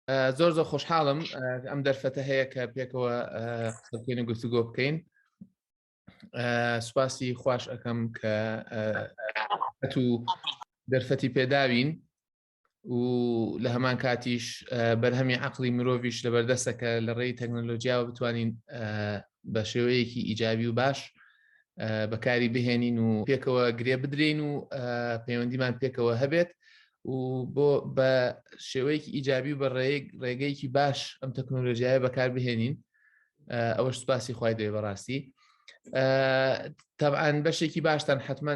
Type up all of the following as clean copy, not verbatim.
زۆر زۆر خۆشحاڵم ئەم دەرفەتە هەیە کە پێکەوە قسە بکەین و گفتوگۆ بکەین. سوپاسی خواش ئەەکەم کە و دەرفەتی پێداوین و لە هەمان کاتیش بەرهەمی عقلی مرۆڤیش لە بەردەستە کە لە ڕێی تەکنەلۆژیاوە بتوانین بە شێوەیەکی ئیجابی و باش بەکاری بهێنین و پێکەوە گرێ بدرین و پەیوەندیمان پێکەوە هەبێت و بۆ بە شێوەیەکی ئیجابی و بە ڕێگەیەکی باش ئەم تەکنۆلۆژیایە بەکار بهێنین ئەوەش سوپاسی خوای دەوێ بەڕاستی تەبعاان بەشێکی باشتان حتمما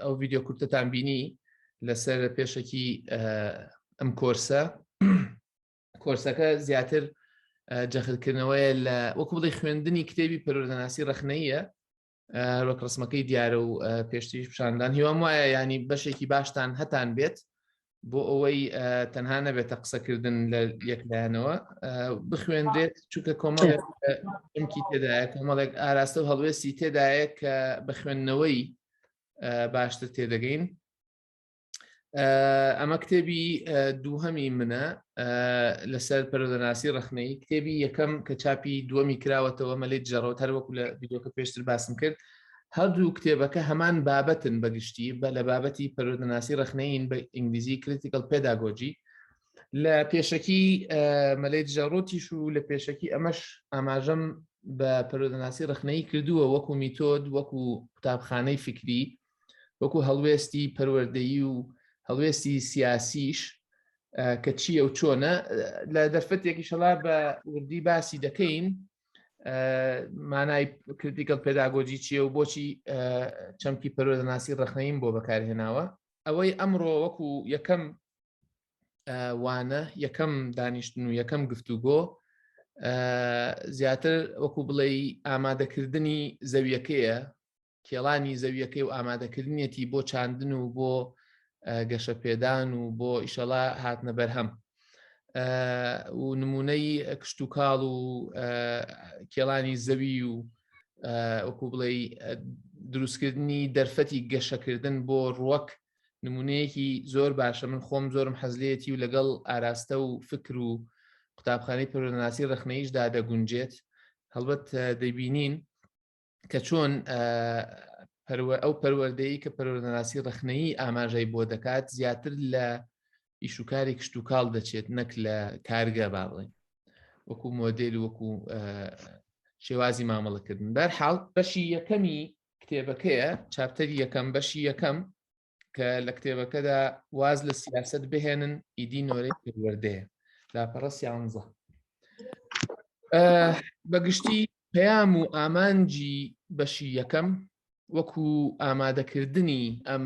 ئەو ڤیددیو کورتتان بینی لەسەر پێشەکی ئەم کۆرسە کۆرسەکە زیاتر جەختکردنەوەیە لە وەکو بڵێ خوێندنی کتێبی پەروەردەناسی ڕەخنەیە وەک ڕسمەکەی دیارە و پێشتریش پیشاندان هیوام وایە ینی بەشێکی باشتان هەتان بێت بۆ ئەوەی تەنها نەبێتە قسەکردن لە یەکلایەنەوە بخوێندرێت چونکە کۆمەڵێک چەمکی تێدایە کۆمەڵێک ئاراستە و هەڵوێستی تێدایە کە بە خوێندنەوەی باشتر تێدەگەین ئەمە کتێبی دووهەمی منە لەسەر پەرۆدەناسی ڕخنەی کتێبی یەکەم کە چاپی دووەمی کراوەتەوە مەلێت جەڕەوت هەروەکو لە ڤیدۆکە پێشتر باسم کرد هەردوو کتێبەکە هەمان بابەتن بەگشتی بە لە بابەتی پەروەردەناسی ڕەخنەیین بە ئینگلیزی critical pedagogy لە پێشەکی مەلەی دژەڕۆتیش و لە پێشەکی ئەمەش ئاماژەم بە پەروەردەناسی ڕەخنەیی کردووە وەکو میتۆد وەکو قوتابخانەی فیکری وەکو هەڵوێستی پەروەردەیی و هەڵوێستی سیاسیش کە چییە و چۆنە لە دەرفەتێکی شەڵا بە وردی باسی دەکەین مانای critical pedagogy چییە و بۆچی چەمکی پەروەردەناسی ڕەخنەییم بۆ بەکارهێناوە ئەوەی ئەمڕۆ وەکو یەکەم وانە یەکەم دانیشتن و یەکەم گفتوگۆ زیاتر وەکو بڵێ ئامادەکردنی زەویەکەیە کێڵانی زەویەکەی و ئامادەکردنیەتی بۆ چاندن و بۆ گەشەپێدان و بۆ ئیشەڵا هاتنە بەرهەم و نمونەی کشتتوکاڵ و کێڵانی زەوی و وەکو بڵێ دروستکردنی دەرفەتی گەشەکردن بۆ ڕوەک نمونەیەکی زۆر باشە من خۆم زۆرم حەزلێتی و لەگەڵ ئاراستە و فکر و قوتابخانەی پەروەردەناسی ڕەخنەیشدا دەگونجێت هەڵبەت دەبینین کە چۆن ئەو پەروەردەیە کە پەروەردەناسی ڕەخنەیی ئاماژەی بۆ دەکات زیاتر لە ئیشوکاری کشتتوکاڵ دەچێت نەک لە کارگە با بڵێن وەکو مۆدل وەکو شێوازی مامەڵەکردن بەرحاڵ بەشی یەکەمی کتێبەکەیە chapter ی یەکەم بەشی یەکەم کە لە کتێبەکەدا واز لە سیاست بهێنن ئیدی نۆرەی پەروەردەیە لاپەڕە سیانزە بەگشتی پەیام و ئامانجی بەشی یەکەم وەکو ئامادەکردنی ئەم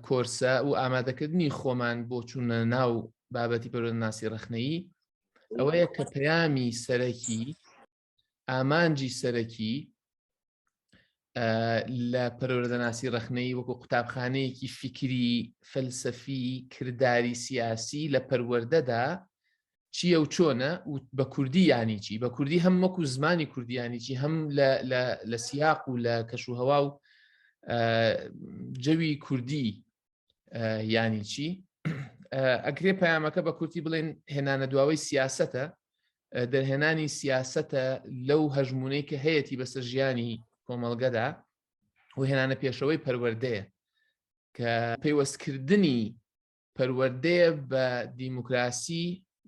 کۆرسە و ئامادەکردنی خۆمان بۆ چوونە ناو بابەتی پەروەردەناسی ڕەخنەیی ئەوەیە کە پەیامی سەرەکی ئامانجی سەرەکی لە پەروەردەناسی ڕەخنەیی وەکو قوتابخانەیەکی فیکری فەلسەفی کرداری سیاسی لە پەروەردەدا چییە و چۆنە و بە کوردی یانی چی بە کوردی هەم وەکو زمانی کوردیانی چی هەم لە سیاق و لە کەش و هەوا و جەوی کوردی یانی چی ئەکرێ پەیامەکە بە کورتی بڵێن هێنانە دواوەی سیاستە دەرهێنانی سیاسەتە لەو هەژمونەی کە هەیەی بەسەر ژیانی کۆمەڵگەدا و هێنانە پێشەوەی پەروەردەیە کە پەیوەستکردنی پەروەردەیە بە دیموکراسی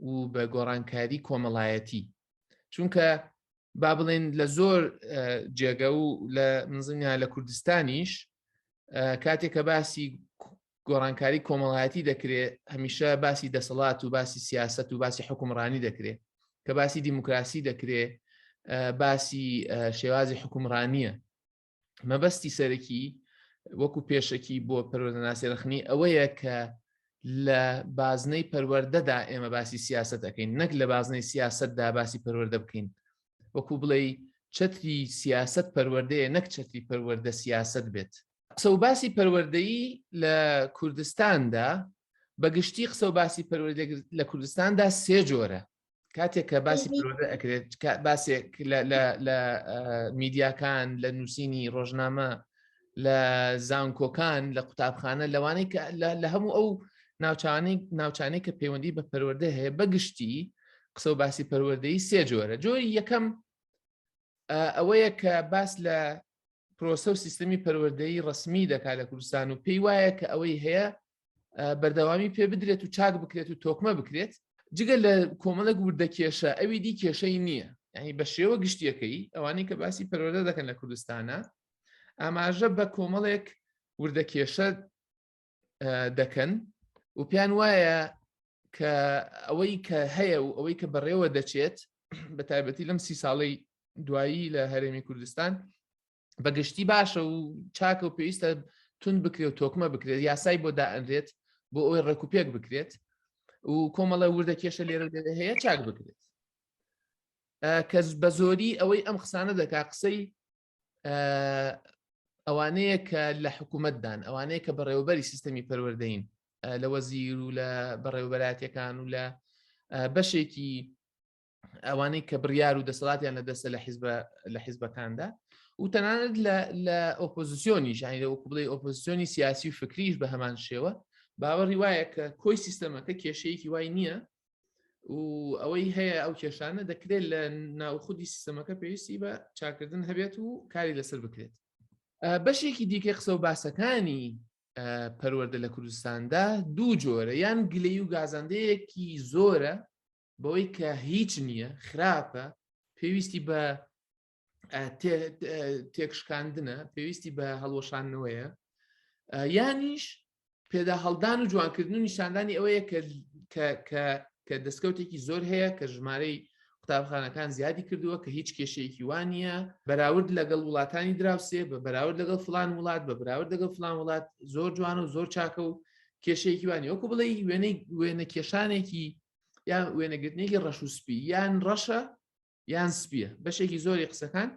و بە گۆڕانکاری کۆمەڵایەتی چونکە با بڵێن لە زۆر جێگە و لە منزنیا لە کوردستانیش کاتێک کە باسی گۆڕانکاری کۆمەڵایەتی دەکرێت هەمیشە باسی دەسەڵات و باسی سیاست و باسی حکومڕانی دەکرێت کە باسی دیموکراسی دەکرێت باسی شێوازی حکومڕانیە مەبەستی سەرەکی وەکو پێشەکی بۆ پەروەردەناسی ڕخنی ئەوەیە کە لە بازنەی پەروەردەدا ئێمە باسی سیاست ئەەکەین نەک لە بازنەی سیاستدا باسی پەروەردە بکەین وەکو بڵێ چەتری سیاست پەروەردەیە نەک چەتری پەروەردە سیاست بێت قسە و باسی پەروەردەیی لە کوردستاندا بەگشتی قسە و باسی پەروەردە لە کوردستاندا سێ جۆرە کاتێک کە باسی پەروەردە ئەکرێت باسێک لە میدیاکان لە نووسینی ڕۆژنامە لە زانکۆکان لە قوتابخانە لەوانەی کە لە هەموو ئەو ناوچانی ناوچانەی کە پەیوەندی بە پەروەردە هەیە بەگشتی قسە و باسی پەروەردەی سێ جۆرە. جۆری یەکەم ئەوەیە کە باس لە پرۆسە و سیستەمی پەروەردەی ڕسمی دەکات لە کوردستان و پێی وایە کە ئەوەی هەیە بەردەوامی پێ بدرێت و چاک بکرێت و تۆکمە بکرێت، جگە لە کۆمەڵێک وردە کێشە ئەوی دی کێشەی نییە. یعنی بە شێوە گشتیەکەی ئەوانەی کە باسی پەروەردە دەکەن لە کوردستانە ئاماژە بە کۆمەڵێک وردە کێشە دەکەن و پێیان وایە کە ئەوەی کە هەیە و ئەوەی کە بەڕێوە دەچێت بە تایبەتی لەم سی ساڵەی دوایی لە هەرێمی کوردستان بە گشتی باشە و چاکە و پێویستە تون بکرێت و تۆکمە بکرێت، یاسای بۆ دائەنرێت بۆ ئەوەی ڕێکوپێک بکرێت و کۆمەڵە وردە کێشە لێرە لێرە هەیە چاک بکرێت. کە بە زۆری ئەوەی ئەم قسانە دەکا قسەی ئەوانەیە کە لە حکوومەتدان، ئەوانەیە کە بەڕێوەبەری سیستەمی پەروەردەین لە وەزیر و لە بەڕێوەبەراتەکان و لە بەشێکی ئەوانەی کە بڕیار و دەسەڵاتیان لە دەستە لە حیزب لە حیزبەکاندا و تەنانەت لە ئۆپۆزیسیۆنیش، یانی لە وەکو بڵێ ئۆپۆزیسیۆنی سیاسی و فکریش بە هەمان شێوە باوەڕی وایە کە کۆی سیستەمەکە کێشەیەکی وای نییە و ئەوەی هەیە ئەو کێشانە دەکرێت لە ناوخودی سیستەمەکە پێویستی بە چاکردن هەبێت و کاری لەسەر بکرێت. بەشێکی دیکە قسە و باسەکانی پەروەردە لە کوردستاندا دوو جۆرە، یان گلەی و گازاندەیەکی زۆرە بەوەی کە هیچ نییە، خراپە، پێویستی بە تێکشکاندنە، پێویستی بە هەڵوەشاندنەوەیە، یانیش پێدا هەڵدان و جوانکردن و نیشاندانی ئەوەیە کە دەستکەوتێکی زۆر هەیە، کە ژمارەی قوتابخانەکان زیادی کردووە، کە هیچ کێشەیەکی وان نییە بەراورد لەگەڵ وڵاتانی دراوسێ، بە بەراورد لەگەڵ فلان وڵات، بە بەراورد لەگەڵ فلان وڵات زۆر جوانە و زۆر چاکە و کێشەیەکی وانی. وەکو بڵێ وێنەی وێنە کێشانێکی یان وێنەگرتنێکی ڕەش و سپی، یان ڕەشە یان سپیە. بەشێکی زۆری قسەکان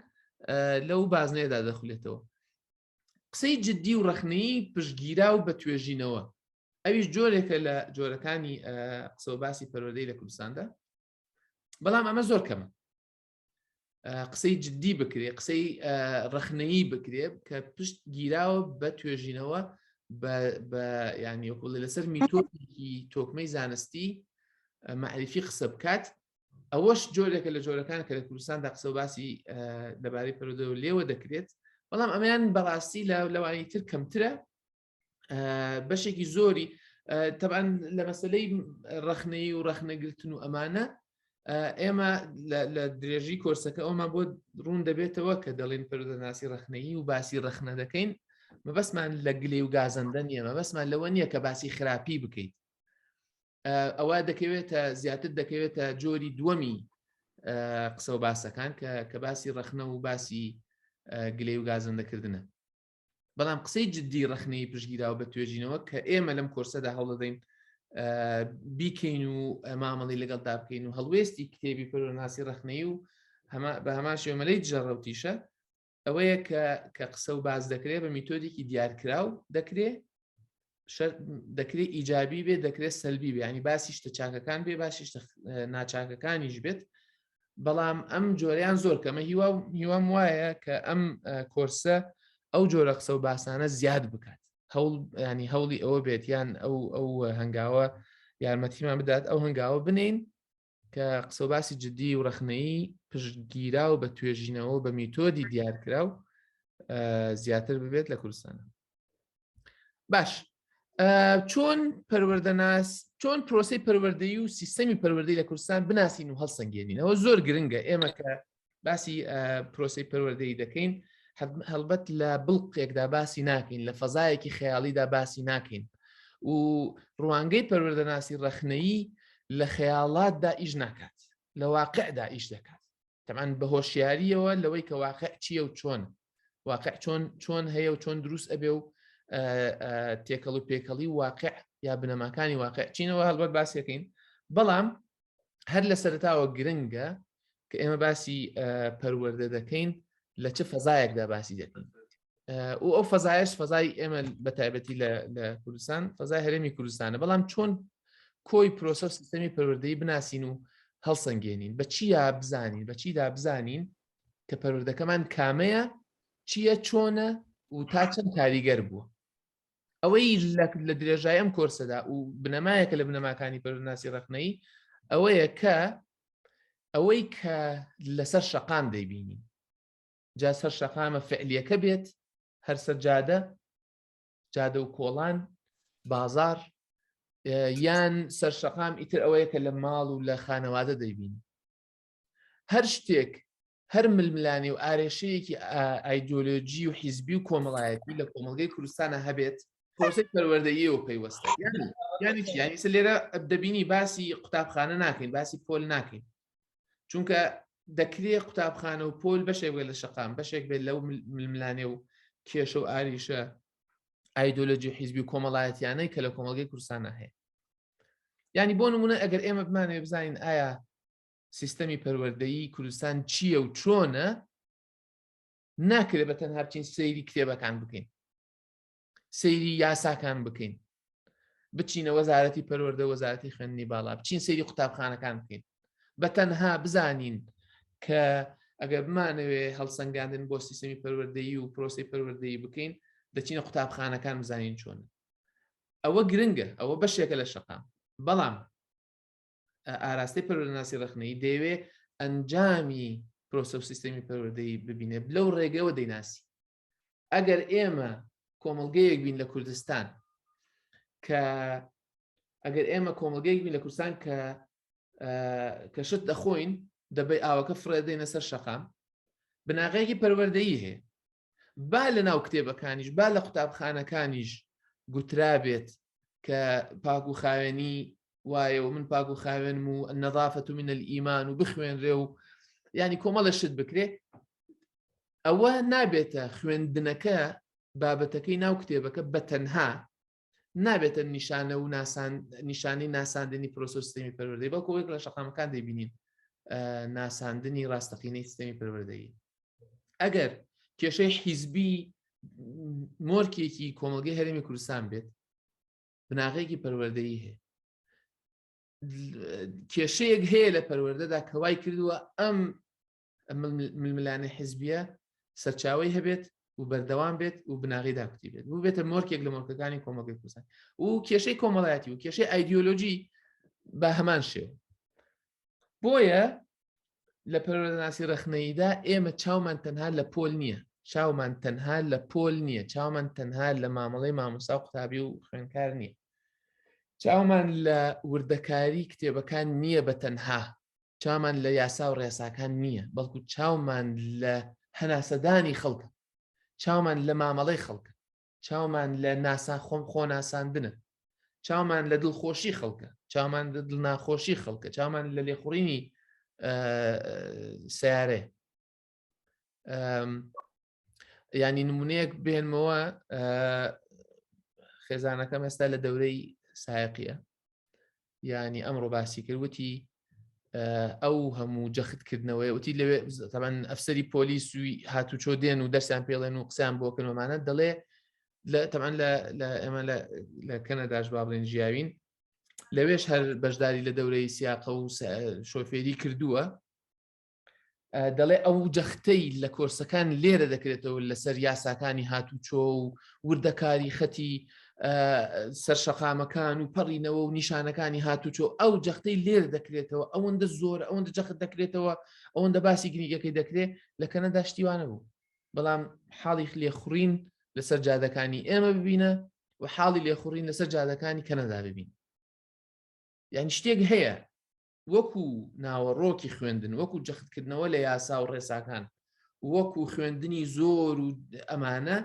لەو بازنەیەدا دەخولێتەوە. قسەی جددی و ڕەخنەیی پشتگیرا و بە توێژینەوە، ئەویش جۆرێکە لە جۆرەکانی قسە و باسی پەروەردەی لە کوردستاندا، بەڵام ئەمە زۆر کەمە. قسەی جددی بکرێ، قسەی ڕەخنەیی بکرێ کە پشت گیراوە بە توێژینەوە، بە ینی وەکوڵێ لەسەر میتۆدێکی تۆکمەی زانستی معریفی قسە بکات، ئەوەش جۆرێکە لە جۆرەکان کە لە کوردستاندا قسە و باسی لەبارەی پەروەردەوە لێوە دەکرێت، بەڵام ئەمەیان بەڕاستی لە لەوانی تر کەمترە. بەشێکی زۆری تەبان لە مەسلەی ڕەخنەی و ڕەخنەگرتن و ئەمانە ئێمە لە درێژی کۆرسەکە ئەومان بۆ ڕوون دەبێتەوە کە دەڵێن پەروەردەناسی ڕەخنەیی و باسی ڕەخنە دەکەین، مەبەستمان لە گلەی و گازەندە نییە، مەبەستمان لەوە نییە کە باسی خراپی بکەیت. ئەوە دەکەوێتە زیاتر دەکەوێتە جۆری دووەمی قسە و باسەکان کە باسی ڕەخنە و باسی گلەی و گازەندەکردنە. بەڵام قسەی جددی ڕەخنەی پشگیراوە بە توێژینەوە کە ئێمە لەم کۆرسەدا هەوڵدەدەین بیکەین و مامەڵی لەگەڵدا بکەین و هەڵوێستی کتێبی پەروەردەناسی ڕەخنەی و بە هەمان شێوە مەلەی دژەڕەوتیشە ئەوەیە کە کە قسە و باس دەکرێت بە میتۆدێکی دیارکراو دەکرێت، دەکرێت ئیجابی بێت، دەکرێت سەلبی بێ، ینی باسی شتە چاکەکان بێ، باسی شتە ناچاکەکانیش بێت، بەڵام ئەم جۆریان زۆر کەمە. هیوا هیوام وایە کە ئەم کۆرسە ئەو جۆرە قسە و باسانە زیاد بکات، هەوڵ ینی هەوڵی ئەوە بێت یان ئەو ئەو هەنگاوە یارمەتیمان بدات ئەو هەنگاوە بنین کە قسە و باسی جددی و ڕەخنەیی پشتگیراو بە توێژینەوە بە میتۆدی دیارکراو زیاتر ببێت لە کوردستانە. باش، چۆن پەروەردەناس چۆن پرۆسی پەروەردەی و سیستەمی پەروەردەی لە کوردستان بناسین و هەڵسەنگێنینەوە زۆر گرنگە. ئێمە کە باسی پرۆسی پەروەردەی دەکەین هەڵبەت لە بڵقێکدا باسی ناکەین، لە فەزایەکی خەیاڵیدا باسی ناکەین و ڕوانگەی پەروەردەناسی ڕەخنەیی لە خەیاڵاتدا ئیش ناکات، لە واقعدا ئیش دەکات. تەمان بە هۆشیاریەوە لەوەی کە واقع چییە و چۆن واقع چۆن چۆن هەیە و چۆن دروست ئەبێ و تێکەڵ و پێکەڵی واقع یا بنەماکانی واقع چینەوە هەڵبەت باسیەکەین. بەڵام هەر لە سەرتاوە گرنگە کە ئێمە باسی پەروەردە دەکەین لە چ فەزایەکدا باسی دەکەین و ئەو فەزایش فەزای ئێمە بە تایبەتی لە کوردستان فەزای هەرێمی کوردستانە. بەڵام چۆن کۆی پرۆسە و سیستەمی پەروەردەی بناسین و هەڵسەنگێنین، بە چیا بزانین، بە چیدا بزانین کە پەروەردەکەمان کامەیە، چییە، چۆنە و تا چەند کاریگەر بووە؟ ئەوەی لە درێژای ئەم کۆرسەدا و بنەمایەکە لە بنەماکانی پەروەردەناسی ڕەخنەیی ئەوەیە کە ئەوەی کە لەسەر شەقام دەیبینین جا سەر شەقامە فعلیەکە بێت هەر سەر جادە جادە و کۆڵان بازار یان سەر شەقام ئیتر ئەوەیە کە لە ماڵ و لە خانەوادە دەیبین هەر شتێک هەر ململانێ و ئارێشەیەکی ئایدۆلۆژی و حیزبی و کۆمەڵایەتی لە کۆمەڵگەی کوردستانە هەبێت پرۆسەی پەروەردەییەوە پەیوەستە یانی چی یانی لێرە دەبینی باسی قوتابخانە ناکەین باسی پۆل ناکەین چونکە دەکرێ قوتابخانە و پۆل بەشێک بێت لە شەقام بەشێک بێت لەو ململانێ و کێشە و ئاریشە ئایدۆلۆژی و حیزبی و کۆمەڵایەتیانەی کە لە کۆمەڵگەی کوردستانە هەیە ینی بۆ نمونە ئەگەر ئێمە بمانەوێ بزانین ئایا سیستەمی پەروەردەیی کوردستان چییە و چۆنە ناکرێت بە تەنها بچین سەیری کتێبەکان بکەین سەیری یاساکان بکەین بچینە وەزارەتی پەروەردە وەزارەتی خوێندنی باڵا بچین سەیری قوتابخانەکان بکەین بە تەنها بزانین کە ئەگەر بمانەوێ هەڵسەنگاندن بۆ سیستەمی پەروەردەیی و پرۆسی پەروەردەیی بکەین دەچینە قوتابخانەکان بزانین چۆن ئەوە گرنگە ئەوە بەشێکە لە شەقام بەڵام ئاراستەی پەروەردەناسی ڕەخنەیی دەیەوێ ئەنجامی پرۆسە و سیستەمی پەروەردەیی ببینێ لەو ڕێگەوە دەیناسی ئەگەر ئێمە کۆمەڵگەیەک بین لە کوردستان کە ئەگەر ئێمە کۆمەڵگەیەک بین لە کوردستان کە کە شت دەخۆین دەبەی ئاوەکە فڕێدەینە سەر شەقام بناغەیەکی پەروەردەیی هەیە با لە ناو کتێبەکانیش با لە قوتابخانەکانیش گوترابێت کە پاک و خاوێنی وایە و من پاک و خاوێنم و النظافة من الإيمان و بخوێنرێ و ینی کۆمەڵە شت بکرێ ئەوە نابێتە خوێندنەکە بابەتەکەی ناو کتێبەکە بە تەنها نابێتە نیشانە و ناسان نیشانەی ناساندنی پرۆسە سیستمی پەروەردەی بەڵکو وەک لە شەقامەکان دەیبینین ناساندنی ڕاستەقینەی سیستمی پەروەردەیی ئەگەر کێشەی حیزبی مۆرکێکی کۆمەڵگەی هەرێمی کوردستان بێت بناغەیەکی پەروەردەیی هەیە کێشەیەک هەیە لە پەروەردەدا کە وای کردووە ئەم ململانێ حزبیە سەرچاوی هەبێت و بەردەوام بێت و بناغی داکوتی بێت بوو بێتە مۆرکێک لە مۆرکەکانی کۆمەڵگەی کوردستان و کێشەی کۆمەڵایەتی و کێشەی ئایدیۆلۆژی بە هەمان شێوە بۆیە لە پەروەردەناسی ڕەخنەییدا ئێمە چاومان تەنها لە پۆل نییە چاومان تەنها لە پۆل نییە چاومان تەنها لە مامەڵەی مامۆسا و قوتابی و خوێنکار نییە چاومان لە وردەکاری کتێبەکان نییە بە تەنها چامان لە یاسا و ڕێساکان نییە بەڵکو چاومان لە هەناسەدانی خەڵکە چاومان لە مامەڵەی خەڵکە چاومان لە ناسا خۆم خۆ ناساندنە چاومان لە دڵخۆشی خەڵکە چاومان لە دڵناخۆشی خەڵکە چاومان لە لێخوڕینی سیارێ ینی نمونەیەک بێنمەوە خێزانەکەم ئێستا لە دەورەی سایقیە ینی ئەمڕۆ باسی کرد وتی ئەو هەموو جەختکردنەوەی وتی لەوێ تەبەن ئەفسەری پۆلیس و هاتوچۆ دێن و دەرسیان پێڵێن و قسەیان بۆکەنەوەمانە دەڵێ لە تەمان لە ئێمە لە کەنەداش با بڵێن ژیاوین لەوێش هەر بەشداری لە دەورەی سیاقە و شۆفێری کردووە دەڵێ ئەو جەختەی لە کۆرسەکان لێرە دەکرێتەوە لەسەر یاساکانی هاتوچۆ و وردەکاری خەتی سەر شەقامەکان و پەڕینەوە و نیشانەکانی هاتوچۆ ئەو جەختەی لێرە دەکرێتەوە ئەوەندە زۆر ئەوەندە جەخت دەکرێتەوە ئەوەندە باسی گرنگەکەی دەکرێت لە کەنەدا شتیوانە بوو بەڵام حاڵی لێخوڕین لەسەر جادەکانی ئێمە ببینە و حاڵی لێخوڕین لەسەر جادەکانی کەنەدا ببین یعنی شتێک هەیە وەکو ناوەڕۆکی خوێندن وەکو جەختکردنەوە لە یاسا و ڕێساکان وەکو خوێندنی زۆر و ئەمانە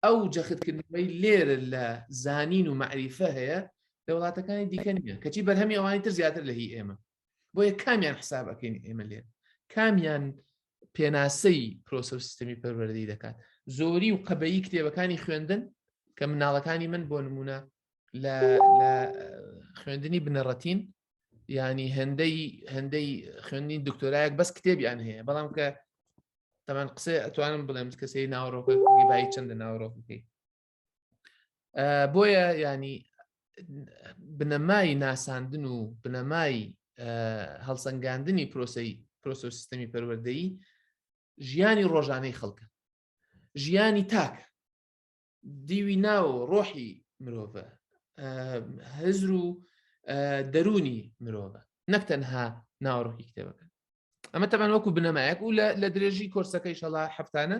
ئەو جەختکردنەوەی لێرە لە زانین و معریفە هەیە لە وڵاتەکانی دیکە نییە کەچی بەرهەمی ئەوانی تر زیاتر لە هی ئێمە بۆیە کامیان حساب ئەەکەین ئێمە لێر کامیان پێناسەی پرۆسە و سیستەمی پەروەردەی دەکات زۆری و قەبەیی کتێبەکانی خوێندن کە مناڵەکانی من بۆ نمونە لە خوێندنی بنەڕەتین ینی هەندەی هەندەی خوێندنی دکتۆرایەک بەس کتێبیان هەیە بەڵام کە تەمان قسەی ئەتوانم بڵێم کەسەی ناوەڕۆکە بای چەندە ناوەڕۆکەکەی بۆیە ینی بنەمای ناساندن و بنەمای هەڵسەنگاندنی پرۆسی پرۆسە سیستەمی پەروەردەیی ژیانی ڕۆژانەی خەڵکە ژیانی تاکە. دیوی ناو ڕۆحی مرۆڤە، هزر و دەروونی مرۆڤە، نەک تەنها ناوەڕۆکی کتێبەکە. ئەمە تەمان وەکو بنەمایەک و لە درێژی کۆرسەکەی شەڵا هەفتانە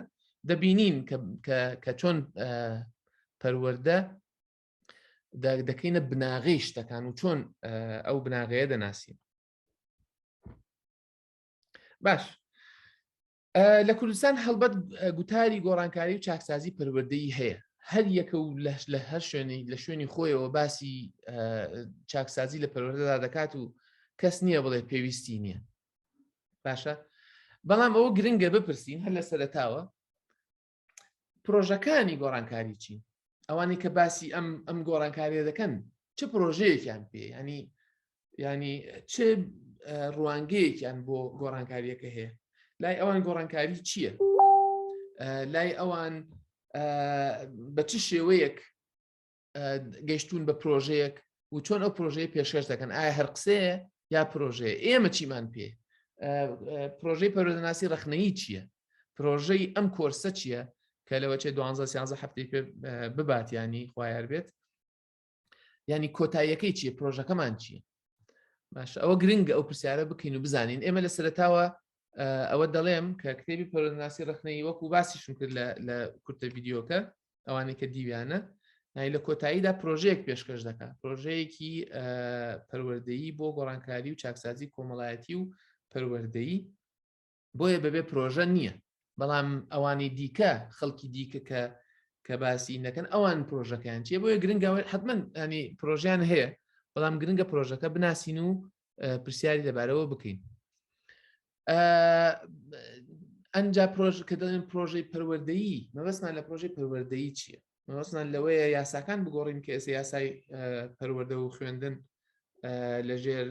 دەبینین کە چۆن پەروەردە دەکەینە بناغەی شتەکان و چۆن ئەو بناغەیە دەناسین. باش لە کوردستان هەڵبەت گوتاری گۆڕانکاری و چاکسازی پەروەردەیی هەیە، هەر یەکە و لە هەر شوێنی لە شوێنی خۆیەوە باسی چاکسازی لە پەروەردەدا دەکات و کەس نییە بڵێ پێویستی نییە. باشە، بەڵام ئەوە گرنگە بپرسین هەر لە سەرەتاوە پرۆژەکانی گۆڕانکاری چین؟ ئەوانەی کە باسی ئەم ئەم گۆڕانکاریە دەکەن چ پرۆژەیەکیان پێ، ینی ینی چ ڕوانگەیەکیان بۆ گۆڕانکاریەکە هەیە؟ لای ئەوان گۆڕانکاری چییە؟ لای ئەوان بە چ شێوەیەک گەشتون بە پرۆژەیەک و چۆن ئەو پرۆژەیە پێشکەش دەکەن؟ ئایا هەر قسەیە یا پرۆژەیە؟ ئێمە چیمان پێ؟ پرۆژەی پەروەردەناسی ڕەخنەیی چییە؟ پرۆژەی ئەم کۆرسە چییە کە لەوەچێ 12 سیانزە هەفتەی پێ ببات، ینی خوایار بێت، ینی کۆتاییەکەی چییە؟ پرۆژەکەمان چییە؟ باشە، ئەوە گرنگە ئەو پرسیارە بکەین و بزانین. ئێمە لە سەرەتاوە ئەوە دەڵێم کە کتێبی پەروەردەناسی ڕەخنەیی وەکو باسیشم کرد لە کورتە ڤیدیۆکە، ئەوانەی کە دیویانە، لە کۆتاییدا پرۆژەیەک پێشکەش دەکات، پرۆژەیەکی پەروەردەیی بۆ گۆڕانکاری و چاکسازی کۆمەڵایەتی و پەروەردەیی. بۆیە بەبێ پرۆژە نییە. بەڵام ئەوانی دیکە، خەڵکی دیکە کە کە باسی نەکەن ئەوان پرۆژەکەیان چیە؟ بۆیە گرنگە حتمما ینی پرۆژیان هەیە، بەڵام گرنگە پرۆژەکە بناسین و پرسیاری لەبارەوە بکەین. ئەنجا پرۆژ کە دەڵێن پرۆژەی پەروەردەیی، مەبەستمان لە پرۆژەی پەروەردەیی چییە؟ مەبەستمان لەوەیە یاساکان بگۆڕین کە ئێستا یاسای پەروەردە و خوێندن لەژێر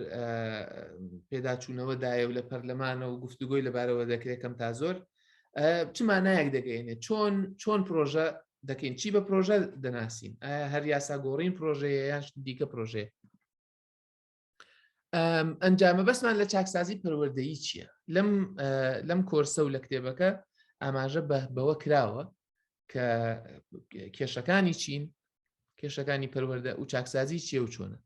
پێداچوونەوەدایە و لە پەرلەمانە و گفتوگۆی لەبارەوە دەکرێت کەم تا زۆر. چ مانایەک دەگەێنێت؟ چۆن چۆن پرۆژە دەکەین؟ چی بە پرۆژە دەناسین؟ ئایا هەر یاسا گۆڕین پرۆژەیە یان دیکە پرۆژەیە؟ ئەنجامە بەسمان لە چاکسازی پەروەردەیی چییە؟ لەم لەم کۆرسە و لە کتێبەکە ئاماژە بە بەوە کراوە کە کێشەکانی چین، کێشەکانی پەروەردە و چاکسازی چیە و چۆنە.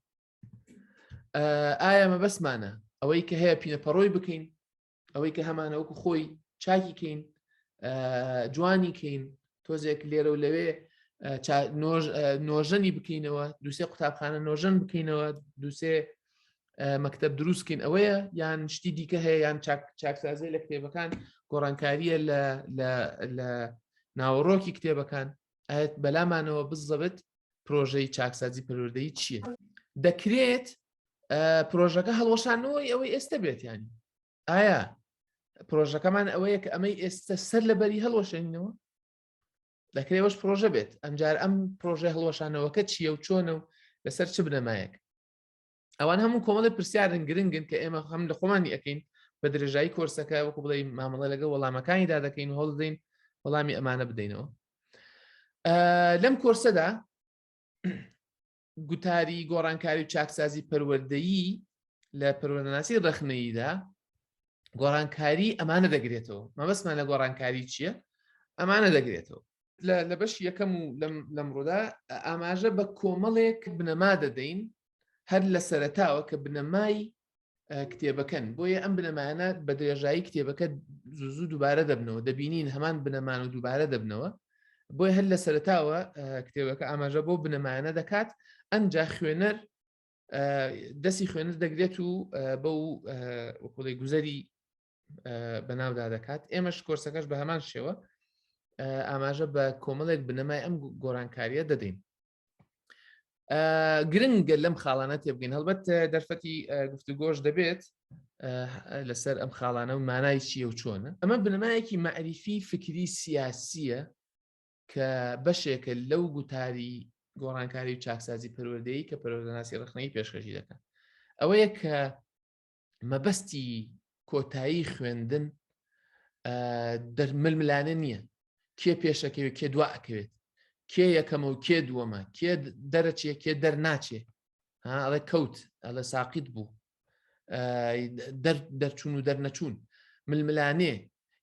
ئایا مەبەستمانە ئەوەی کە هەیە پینە پەڕۆی بکەین، ئەوەی کە هەمانە وەکو خۆی چاکی کەین، جوانی کەین، تۆزێک لێرە و لەوێ نۆژەنی بکەینەوە، دوسێ قوتابخانە نۆژەن بکەینەوە، دوسێ مەکتب دروستکەین، ئەوەیە یان شتی دیکە هەیە؟ یان چاکسازی لە کتێبەکان، گۆڕانکاریە لە ناوەڕۆکی کتێبەکان؟ ئاەت بەلامانەوە بزەبت پرۆژەی چاکسازی پەروەردەیی چییە؟ دەکرێت پرۆژەکە هەڵوەشانەوەی ئەوەی ئێستا بێت، ینی ئایا پرۆژەکەمان ئەوەیە کە ئەمەی ئێستا سەر لەبەری هەڵوەشێنینەوە؟ دەکرێت وەش پرۆژە بێت. ئەمجار ئەم پرۆژە هەڵوەشانەوەکە چییە و چۆنە و لەسەر چ بنەمایەک؟ ئەوان هەموو کۆمەڵی پرسیارن گرنگن کە ئێمە هەم لە خۆمانی ئەەکەین بە درێژایی کۆرسەکە، وەکو بڵێ مامەڵە لەگەڵ وەڵامەکانیدا دەکەین و هەوڵ دەین وەڵامی ئەمانە بدەینەوە. لەم کۆرسەدا گوتاری گۆڕانکاری و چاکسازی پەروەردەیی لە پەروەردەناسی ڕەخنەییدا گۆڕانکاری ئەمانە دەگرێتەوە. مەبەستمان لە گۆڕانکاری چییە؟ ئەمانە دەگرێتەوە. لە بەشی یەکەم و لەمڕۆدا ئاماژە بە کۆمەڵێک بنەما دەدەین هەر لە سەرەتاوە کە بنەمای کتێبەکەن. بۆیە ئەم بنەمایانە بە درێژایی کتێبەکە زوو زوو دووبارە دەبنەوە، دەبینین هەمان بنەمان و دووبارە دەبنەوە. بۆیە هەر لە سەرەتاوە کتێبەکە ئاماژە بۆ بنەمایانە دەکات، ئەنجا خوێنەر دەستی خوێنەر دەگرێت و بەو وەکوڵی گوزەری بەناودا دەکات. ئێمەش کۆرسەکەش بە هەمان شێوە ئاماژە بە کۆمەڵێک بنەمای ئەم گۆڕانکاریە دەدەین. گرنگە لەم خاڵانە تێبگەین. هەڵبەت دەرفەتی گفتوگۆش دەبێت لەسەر ئەم خاڵانە و مانای چییە و چۆنە. ئەمە بنەمایەکی مەعریفی فکری سیاسیە کە بەشێکە لەو گوتاری گۆڕانکاری و چاکسازی پەروەردەیی کە پەروەردەناسی ڕەخنەیی پێشکەشی دەکات. ئەوەیە کە مەبەستی کۆتایی خوێندن ململانێ نییە، کێ پێشەکەوێت کێ دوا ئەکەوێت، کێ یەکەمە و کێ دووەمە، کێ دەرەچێ کێ دەرناچێ، ئەڵێ کەوت ئەڵێ ساقیت بوو، دەرچوون و دەرنەچوون، ململانێ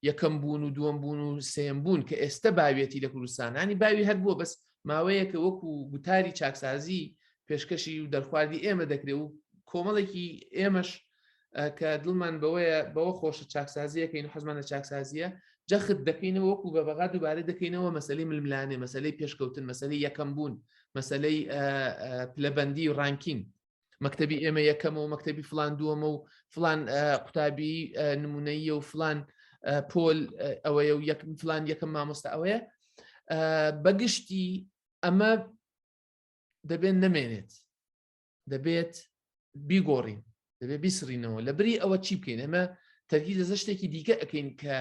یەکەم بوون و دووەم بوون و سێم بوون کە ئێستا باویەتی لە کوردستانانی باوی هەر بووە، بەس ماوەیەکە وەکو گوتاری چاکسازی پێشکەشی و دەرخواردی ئێمە دەکرێت و کۆمەڵێکی ئێمەش کە دڵمان بەوەیە بەوە خۆشە چاکسازیەکەین و حەزمان لە چاکسازیە جەخت دەکەینەوە وەکو بە بەغا دووبارە دەکەینەوە مەسلەی ململانێ مەسلەی پێشکەوتن مەسلەی یەکەم بوون مەسلەی پلەبەندی و ڕانکین مەکتتەبی ئێمە یەکەمە و مەکتتەبی فلان دووەمە و فلان قوتابی نمونەیە و فلان پۆل ئەوەیە و یەک فلان یەکەم مامۆستا ئەوەیە بەگشتی ئەمە دەبێت نەمێنێت دەبێت بیگۆڕین دەبێت بیسڕینەوە لە بری ئەوە چی بکەین ئەمە تەرکی لەسەر شتێکی دیکە ئەەکەین کە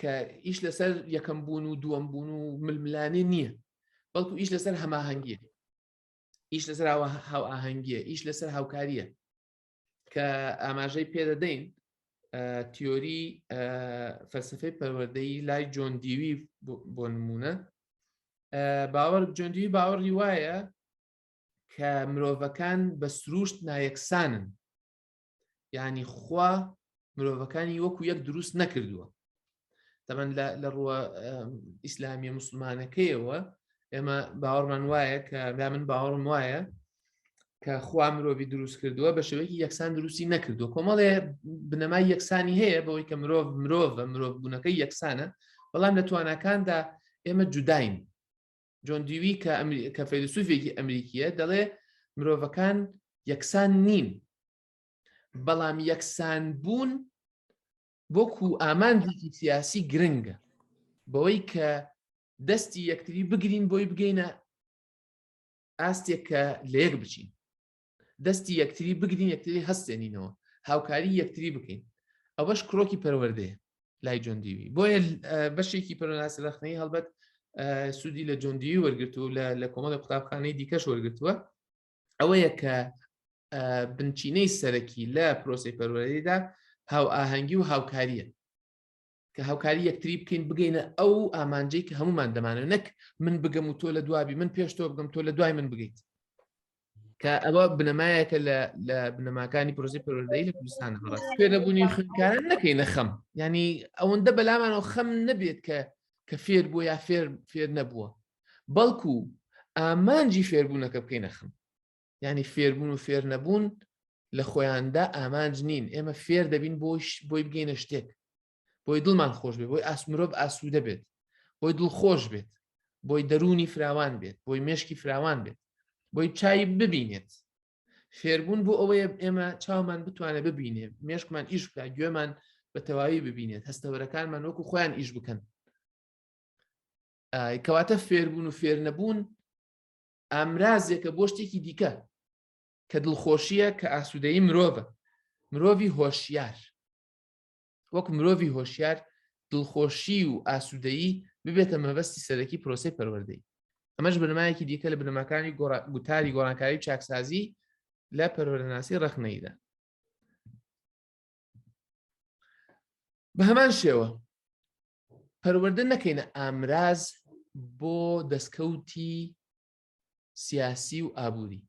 کە ئیش لەسەر یەکەم بوون و دووەم بوون و ململانێ نییە بەڵکو ئیش لەسەر هەماهەنگیە ئیش لەسەر هاوئاهەنگیە ئیش لەسەر هاوکاریە کە ئاماژەی پێدەدەین تیۆری فەلسفەی پەروەردەی لای جۆن دیوی بۆ نمونە باوەڕ جۆن دیوی باوەڕی وایە کە مرۆڤەکان بە سروشت نایەکسانن یعنی خوا مرۆڤەکانی وەکو یەک دروست نەکردووە تەمەن لە ڕووە ئیسلامیە مسلمانەکەیەوە ئێمە باوەڕمان وایە کە لا من باوەڕم وایە کە خوا مرۆڤی دروست کردووە بە شێوەیەکی یەکسان دروستی نەکردووە کۆمەڵێ بنەمای یەکسانی هەیە بەوەی کە مرۆڤ مرۆڤە مرۆڤ بوونەکەی یەکسانە بەڵام لە تواناکاندا ئێمە جوداین جۆن دیوی کە کە فەیلسوفێکی ئەمریکیە دەڵێ مرۆڤەکان یەکسان نین بەڵام یەکسان بوون وەکو ئامانجێکی سیاسی گرنگە بەوەی کە دەستی یەکتری بگرین بۆی بگەینە ئاستێک کە لە یەک بچین دەستی یەکتری بگرین یەکتری هەستێنینەوە هاوکاری یەکتری بکەین ئەوەش کرۆکی پەروەردەیە لای جۆندیوی بۆیە بەشێکی پەرۆناسی ڕەخنەی هەڵبەت سوودی لە جۆندیوی وەرگتو لە کۆمەڵی قوتابخانەی دیکەش وەرگتووە ئەوەیە کە بنچینەی سەرەکی لە پرۆسی پەروەردەیدا هاوئاهەنگی و هاوکاریە کە هاوکاری یەکتری بکەین بگەینە ئەو ئامانجەی کە هەمومان دەمانەوە نەک من بگەم و تۆ لە دوابی من پێش تۆ بگەم تۆ لە دوای من بگەیت کە ئەوە بنەمایەکە لە بنەماکانی پرۆسی پەروەردەی لە کوردستان بەڕاست فێرنەبوونی خوێندکاران نەکەینە خەم ینی ئەوەندە بەلامانەوە خەم نەبێت کە کە فێر بووە یا فێر فێر نەبووە بەڵکو ئامانجی فێربوونەکە بکەینە خەم ینی فێربوون و فێر نەبوون لە خۆیاندا ئامانج نین ئێمە فێر دەبین بۆش بۆی بگەینە شتێک بۆی دڵمان خۆش بێت بۆی ئاس مرۆڤ ئاسوودە بێت بۆی دڵخۆش بێت بۆی دەروونی فراوان بێت بۆی مێشکی فراوان بێت بۆی چای ببینێت فێربوون بۆ ئەوەیە ئێمە چاومان بتوانێت ببینێ مێشکمان ئیش بکە گوێمان بە تەواوی ببینێت هەستەوەرەکانمان وەکو خۆیان ئیش بکەن کەواتە فێربوون و فێرنەبوون ئامرازێکە بۆ شتێکی دیکە کە دڵخۆشیە کە ئاسوودەی مرۆڤە مرۆڤی هۆشیار وەک مرۆڤی هۆشیار دڵخۆشی و ئاسوودەیی ببێتە مەبەستی سەرەکی پرۆسەی پەروەردەی ئەمەش بنەمایەکی دیکە لە بنەماکانی گوتاری گۆڕانکاری و چاکسازی لە پەروەردەناسی ڕەخنەییدا بە هەمان شێوە پەروەردە نەکەینە ئامراز بۆ دەستکەوتی سیاسی و ئابووری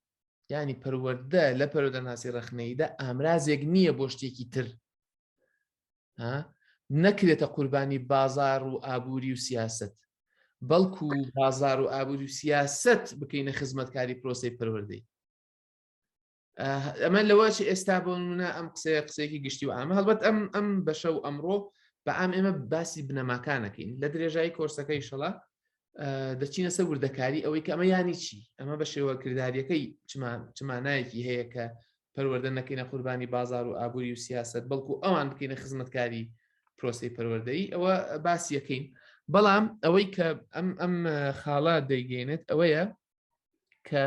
یعنی پەروەردە لە پەروەردەناسی ڕەخنەییدا ئامرازێک نییە بۆ شتێکی تر نەکرێتە قوربانی بازار و ئابووری و سیاست بەڵکو بازار و ئابووری و سیاست بکەینە خزمەتکاری پرۆسی پەروەردەی ئەمە لەوەش ئێستا بۆ نمونە ئەم قسەیە قسەیەکی گشتی و ئامە هەڵبەت ئەم ئەم بەشە و ئەمڕۆ بە ئام ئێمە باسی بنەماکانەکەین لە درێژایی کۆرسەکەی شەڵا دەچینە سەر وردەکاری ئەوەی کە ئەمە ینی چی ئەمە بە شێوە کردداریەکەی چمانایەکی هەیە کە پەروەردە نەکەینە قوربانی بازار و ئابووری و سیاست بەڵکو ئەوان بکەینە خزمەتکاری پرۆسی پەروەردەیی ئەوە باسیەکەین بەڵام ئەوەی کە ئەم ئەم خاڵە دەیگەێنێت ئەوەیە کە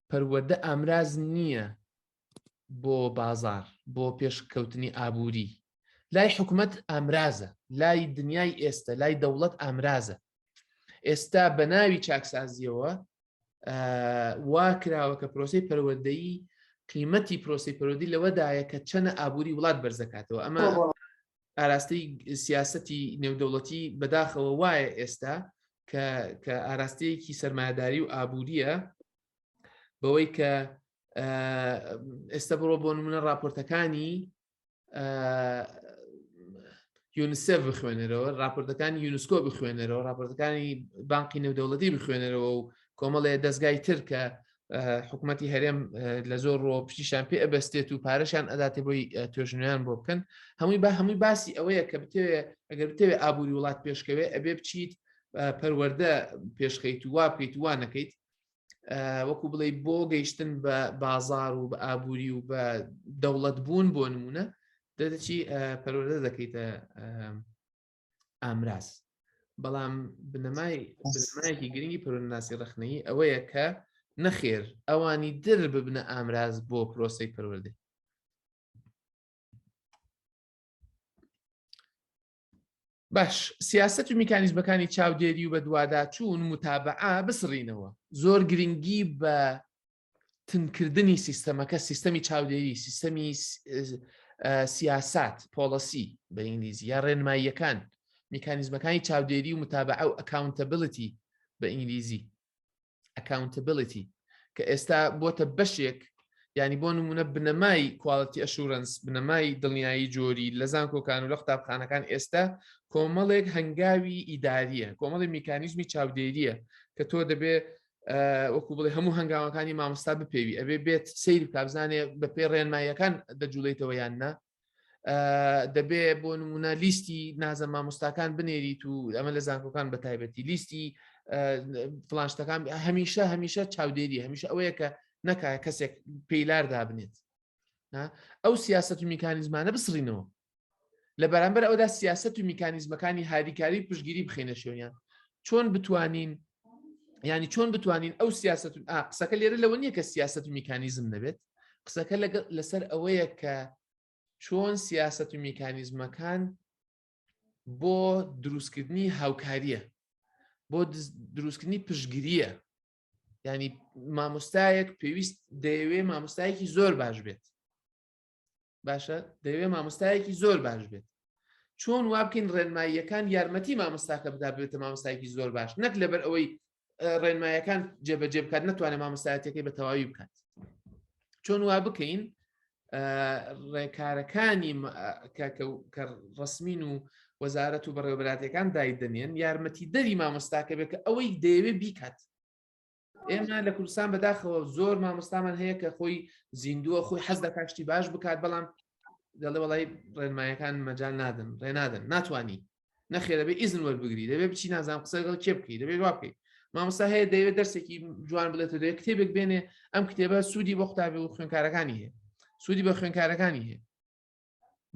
پەروەردە ئامراز نییە بۆ بازار بۆ پێشکەوتنی ئابووری لای حکومت ئامرازە لای دنیای ئێستا لای دەوڵەت ئامرازە ئێستا بە ناوی چاکسازیەوە وا کراوە کە پرۆسی پەروەردەیی قیمەتی پرۆسی پەرۆدی لەوەدایە کە چەنە ئابووری وڵات بەرزەکاتەوە ئەمە ئاراستەی سیاستی نێودەوڵەتی بەداخەوە وایە ئێستا کە کە ئاراستەیەکی سەرمایەداری و ئابووریە بەوەی کە ئێستا بڕۆ بۆ نمونە راپۆرتەکانی یونسێف بخوێنەرەوە راپۆرتەکانی یونسکۆ بخوێنەرەوە راپۆرتەکانی بانقی نێودەوڵەتی بخوێنەرەوە و کۆمەڵێ دەستگای تر کە حکوومەتتی هەرێم لە زۆر ڕۆ پشتیشان پێ ئەبەستێت و پارەشان ئەداتێ بۆی توێژنیان بۆ بکەن هەمووی با هەمووی باسی ئەوەیە کە بتەوێ ئەگەر بتەوێ ئابووری وڵات پێشکەوێ ئەبێ بچیت پەروەردە پێشخەیت و وا بکەیت وا نەکەیت وەکو بڵێ بۆ گەیشتن بە بازار و بە ئابووری و بە دەوڵەت بوون بۆ نمونە دەدەچی پەروەردە دەکەیتە ئامراز بەڵام بنەمای بنەمایەکی گرنگی پەروەردەناسی ڕەخنەیی ئەوەیە کە نەخێر ئەوانی در ببنە ئامراز بۆ پرۆسەی پەروەردەی باش سیاست و میکانیزمەکانی چاودێری و بەدواداچوون متابعە بسڕینەوە زۆر گرنگی بە تنکردنی سیستەمەکە سیستەمی چاودێری سیستەمی سیاسات policy بە ئینگلیزی یا ڕێنماییەکان میکانیزمەکانی چاودێری و متابعە و accountability بە ئینگلیزی accountability کە ئێستا بۆتە بەشێک ینی بۆ نمونە بنەمای quality assurance بنەمای دڵنیایی جۆری لە زانکۆکان و لە قوتابخانەکان ئێستا کۆمەڵێک هەنگاوی ئیداریە کۆمەڵی میکانیزمی چاودێریە کە تۆ دەبێ وەکو بڵێ هەموو هەنگاوەکانی مامۆستا بپێوی ئەبێ بێت سیر بکبزانێ بە پێ ڕێنماییەکان دەجوڵێتەوە یان نا دەبێ بۆ نمونە لیستی نازە مامۆستاکان بنێریت و ئەمە لە زانکۆکان بە تایبەتی لیستی فلانشتەکان هەمیشە هەمیشە چاودێری هەمیشە ئەوەیە کە نەکە کەسێک پێیلار دابنێت ئەو سیاست و میکانیزمانە بسڕینەوە لە بەرامبەر ئەودا سیاست و میکانیزمەکانی هاریکاری پشگیری بخینە شوێنیان چۆن بتوانین ینی چۆن بتوانین ئەو سیاست و قسەکە لێرە لەوە نییە کە سیاست و میکانیزم نەبێت قسەکە لەسەر ئەوەیە کە چۆن سیاست و میکانیزمەکان بۆ دروستکردنی هاوکاریە بۆ دروستکردنی پشگیریە ینی مامۆستایەک پێویست دەیەوێ مامۆستایەکی زۆر باش بێت باشە دەیەوێ مامۆستایەکی زۆر باش بێت چۆن وا بکەین ڕێنماییەکان یارمەتی مامۆستاکە بدا بێتە مامۆستایەکی زۆر باش نەک لەبەر ئەوەی ڕێنمایەکان جێبەجێ بکات نتوانێت مامۆستایەتەکەی بە تەواوی بکات چۆن وا بکەین ڕێکارەکانی کە ڕسمین و وەزارەت و بەڕێوەبراتەکان دایدەنێن یارمەتی دەری مامۆستاکە بێت کە ئەوەی دەیەوێت بیکات ئێمە لە کوردستان بەداخەوە زۆر مامۆستامان هەیە کە خۆی زیندووە خۆی حەز دەکات شتی باش بکات بەڵام دەڵێ وڵی ڕێنمایەکان مەجال نادن ڕێنادن ناتوانانی نەخێ دەبێ ئیزن وەربگری دەبێ بچی نازانم قسە لەگەڵ کێ بکەی دەبێ وا بکەی مامۆستا هەیە دەیەوێت دەرسێکی جوان بڵێتەوە دەیەوێت کتێبێک بێنێ ئەم کتێبە سوودی بۆ قوتابی و خوێندکارەکانی هەیە سوودی بە خوێندکارەکانی هەیە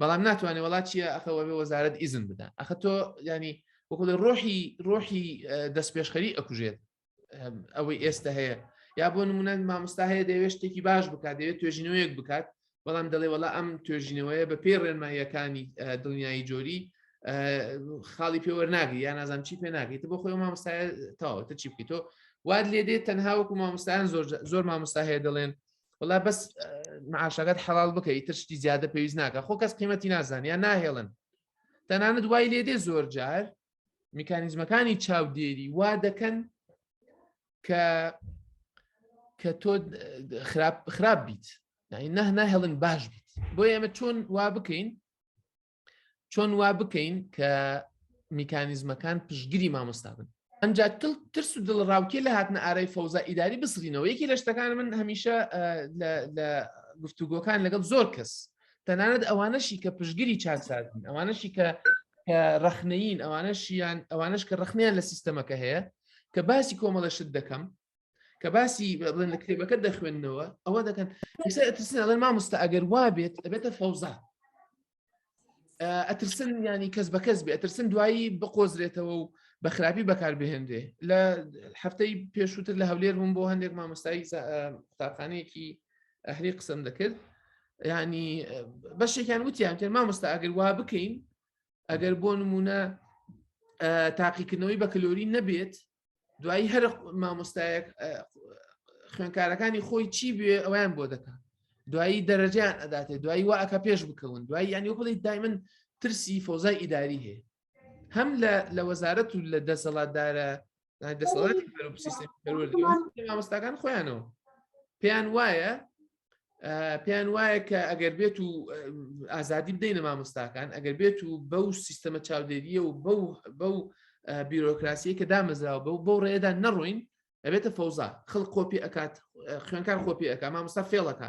بەڵام ناتوانێت وڵات چییە ئەخەوە بێ وەزارەت ئیزن بدا ئەخە تۆ ینی وەکو ڕۆحی ڕۆحی دەستپێشخەری ئەکوژێت ئەوەی ئێستا هەیە یا بۆ نمونە مامۆستا هەیە دەیەوێت شتێکی باش بکات دەیەوێت توێژینەوەیەک بکات بەڵام دەڵێ وەڵا ئەم توێژینەوەیە بە پێی ڕێنماییەکانی دڵنیایی جۆری خاڵی پێوەەر ناگری یا نازانم چی پێ ناگریت بۆ خۆی مامۆستای تەواو تە چی بکەیت تۆ وات لێ دێت تەنها وەکو مامۆستایان زۆر زۆر مامۆستا هەیە دەڵێن وڵا بەس معاشەکەت حەڵال بکە ئیتر شتی زیادە پێویست ناکە خۆ کەس قیمەتی نازان یا ناهێڵن تەنانەت وای لێ دێ زۆر جار میکانیزمەکانی چاودێری وا دەکەن کە کە تۆ خراپ خراپ بیت نە ناهێڵن باش بیت بۆ ئێمە چۆن وا بکەین چۆن وا بکەین کە میکانیزمەکان پشگیری مامۆستا بن ئەجا ترس و دڵڕاوکێ لە هاتنە ئارای فەوزا ئیداری بسڕینەوە یەکی لە شتەکان من هەمیشە لە گفتوگۆکان لەگەڵ زۆر کەس تەنانەت ئەوانەشی کە پشگیری چاکسازن ئەوانەشی کە ڕەخنەیین ئەوانەشیان ئەوانش کە ڕخنیان لە سیستەمەکە هەیە کە باسی کۆمەڵە شت دەکەم کە باسی بڵێن لە کتێبەکە دەخوێندنەوە ئەوە دەکەن ئێستا ئەترسن ئەڵێن مامۆستا ئەگەر وا بێت ئەبێتە فەوزا ئەترسن ینی کەس بە کەس بێ ئەترسن دوایی بقۆزرێتەوە و بە خراپی بەکاربهێنرێ لە هەفتەی پێشووتر لە هەولێر بووم بۆ هەندێک مامۆستایی قوتابخانەیەکی ئەهلی قسەم دەکرد ینی بەشێکیان وتیان کرد مامۆستا ئەگەر وا بکەین ئەگەر بۆ نمونە تاقیکردنەوەی بەکلۆری نەبێت دوایی هەر مامۆستایەک خوێنکارەکانی خۆی چی بێ ئەویان بۆ دەکات دوایی دەرەجیان ئەداتێ دوایی وا ئەکە پێش بکەون دوایی یانی وەکڵی دایمن ترسی فۆزای ئیداری هەیە هەم لە لە وەزارەت و لە دەسەڵاتدارە دەسەڵاتی مامۆستاکان خۆیانەوە پێیان وایە. پێیان وایە کە ئەگەر بێت و ئازادی بدەینە مامۆستاکان ئەگەر بێت و بەو سیستەمە چاودێریە و بەو بەو بیرۆکراسیە کە دامەزراوە بەو بەو ڕێدا نەڕۆین ئەبێتە فەوزا خەڵک کۆپی ئەکات خوێنکار خۆپی ئەک مامۆستا فێڵەکە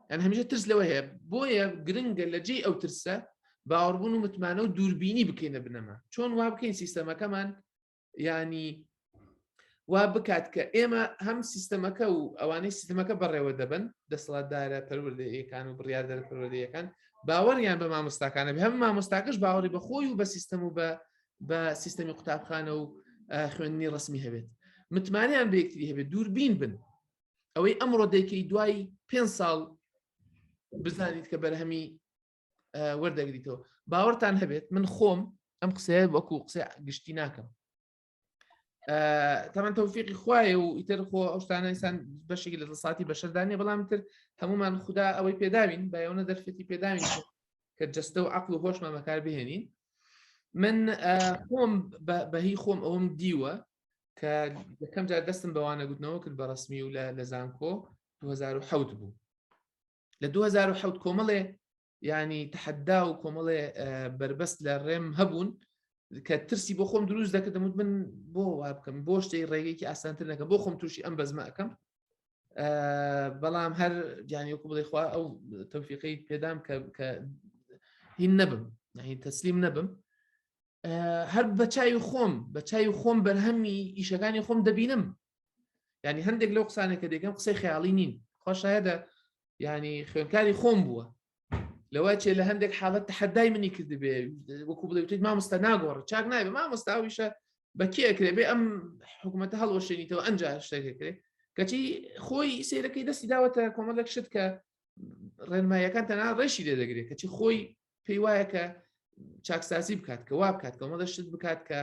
یان هەمیشە ترس لەوە هەیە بۆیە گرنگە لە جێی ئەو ترسە باوەڕبوون و متمانە و دووربینی بکەینە بنەما چۆن وا بکەین سیستەمەکەمان ینی وا بکات کە ئێمە هەم سیستەمەکە و ئەوانەی سیستەمەکە بەڕێوە دەبن دەسەڵاتدارە پەروەردەیەکان و بڕیاردەرە پەروەردەیەکان باوەڕیان بە مامۆستاکانە هەم مامۆستاکەش باوەڕی بە خۆی و بە سیستەم و بە بە سیستەمی قوتابخانە و خوێندنی ڕسمی هەبێت متمانیان بە یەکتری هەبێت دووربین بن ئەوەی ئەمڕۆ دەیکەی دوای پێ ساڵ بزانیت کە بەرهەمی وەردەگریتەوە باوەڕتان هەبێت من خۆم ئەم قسەیە وەکو قسە گشتی ناکەم تەمان تەوفیقی خوایە و ئیتر خۆ ئەو شتانە ئینسان بەشێکی لە دەساتی بەشەردانە بەڵام تر هەمومان خوددا ئەوەی پێداوین بەەوەە دەرفەتی پێداوین کە جەستە و عقل و هۆشمان بەکار بهێنین من خۆم بەهی خۆم ئەوم دیوە کە یەکەم جار دەستم بەوانە گوتنەوە کرد بە ڕسمی و لە زانکۆ 2007 بوو لە 2007 کۆمەڵێ ینی تحدا و کۆمەڵێ بربەست لە ڕێم هەبوون کە ترسی بۆ خۆم دروست دەکردم وت من بۆ وا بکەم بۆ شتەی ڕێگەیەکی ئاسانتر نەکەم بۆ خۆم تووشی ئەم بەزمە ئەەکەم بەڵام هەر جانی وەکو بڵێ خوا ئەو تەوفیقەی پێدام کە هین نەبم هین تەسلیم نەبم هەر بە چاوی خۆم بە چاوی خۆم بەرهەمی ئیشەکانی خۆم دەبینم ینی هەندێک لەو قسانێک کە دەکەم قسەی خەیاڵی نین خۆشایەدە ینی خوێنکاری خۆم بووە لەوە چێ لە هەندێک حاڵەت تحدای منی کردبێ وەکو بڵێ وتیت مامۆستا ناگۆڕ چاک نابێ مامۆستا ئەویشە بە کێ ئەکرێ بێ ئەم حکوومەتە هەڵوەشێنیتەوە ئەنجا شتێکەکرێ کەچی خۆی سیرەکەی دەستی داوەتە کۆمەڵێک شت کە ڕێنماییەکان تەنها ڕێشی لێ دەگرێت کەچی خۆی پێی وایە کە چاکسازی بکات کە وا بکات کۆمەڵە شت بکات کە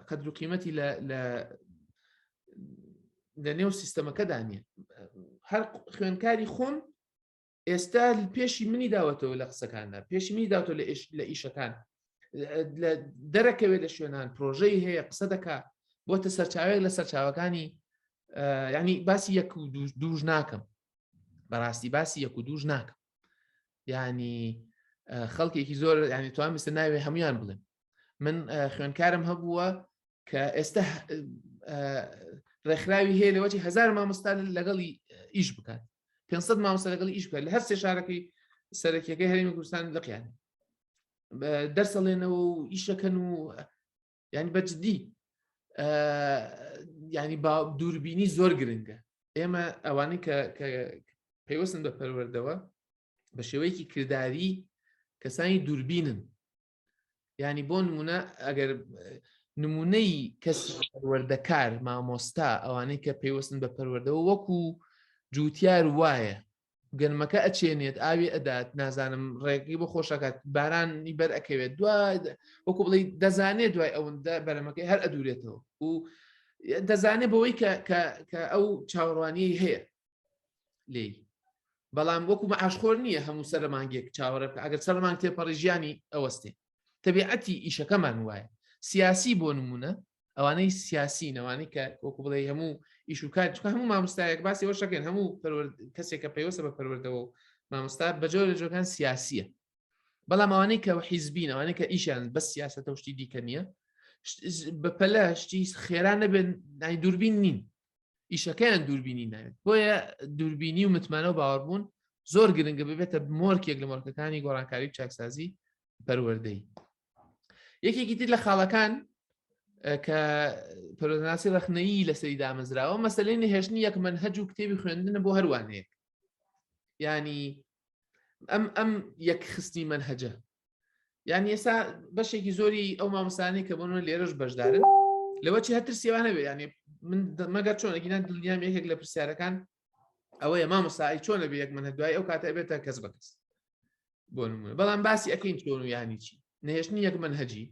قەدر و قیمەتی لە لە نێو سیستەمەکەدا نییە هەر خوێنکاری خۆم ئێستا پێشی منی داوەتەوە لە قسەکاندا پێشی منی داوەتەوە لە ئیشەکان لە دەرەکەوێت لە شوێنان پرۆژەی هەیە قسە دەکا بۆتە سەرچاوێک لە سەرچاوەکانی ینی باسی یەک و دووش ناکەم بەڕاستی باسی یەک و دووش ناکەم ینی خەڵکێکی زۆر ینی توان بستە ناوێ هەمویان بڵێن من خوێنکارم هەبووە کە ئێستا ڕێکخراوی هەیە لەوەی هزار مامۆستا لەگەڵی ئیش بکات 500 مامۆستا لەگەڵی ئیش بکات لە هەر سێ شارەکەی سەرەکیەکەی هەرێمی کوردستان لقیان دەرسەڵێنەوە و ئیشەکەن و ینی بە جدی ینی با دووربینی زۆر گرنگە ئێمە ئەوانەی کە پەیوەستن بە پەروەردەوە بە شێوەیەکی کردداری کەسانی دووربینن ینی بۆ نمونە ئەگەر نمونەی کەس پەروەردەکار مامۆستا ئەوانەی کە پەیوەستن بە پەروەردەوە وەکو جوتیار وایە گەنمەکە ئەچێنێت ئاوی ئەدات نازانم ڕێگەی بۆ خۆشەکات بارانی بەر ئەکەوێت دوای وەکو بڵێ دەزانێت دوای ئەوەندە بەرەمەکەی هەر ئەدورێتەوە و دەزانێت بەوەی کە ئەو چاوەڕوانیی هەیە لێی بەڵام وەکو مەعاشخۆر نییە هەموو سەرمانگێک چاوەڕێ بکە ئەگەر سەرمانگ تێپەڕی ژیانی ئەوەستێ تەبیعەتی ئیشەکەمان وایە سیاسی بۆ نمونە ئەوانەی سیاسی نەوانی کە وەکو بڵێ هەموو ئیش و کار چکە هەموو مامۆستایەک باسی ئەوە شەکەن هەموو کەسێک کە پەیوەستە بە پەروەردەوە و مامۆستا بە جۆرە لە جۆرەکان سیاسیە بەڵام ئەوانەی کە حیزبین ئەوانەی کە ئیشیان بەس سیاسەتە و شتی دیکە نییە بە پەلە شتی خێرا نەبێن نای دووربین نین ئیشەکەیان دووربینی ناوێت بۆیە دووربینی و متمانە و باوەڕبوون زۆر گرنگە ببێتە مۆرکێک لە مۆرکەکانی گۆڕانکاری و چاکسازی پەروەردەی یەکێکی تر لە خاڵەکان کە پەروەردەناسی ڕەخنەیی لەسەری دامەزراوە مەسلەی نەهێشتنی یەک مەنهەج و کتێبی خوێندنە بۆ هەروانەیەک ینی ئەم ئەم یەکخستنی مەنهەجە یعنی ئێستا بەشێکی زۆری ئەو مامۆستانەی کە بۆن لێرەش بەشدارن لەوە چی هەتر سیوانە بێ ینی من مەگەر چۆن ئەگینا دڵنیام یەکێک لە پرسیارەکان ئەوەیە مامۆستایی چۆنە بێ یەک من دوای ئەو کاتە بێتە کەس بە کەس بۆ نمونە بەڵام باسی ئەەکەین چۆن و یانی چی نەهێشتنی یەک منهجی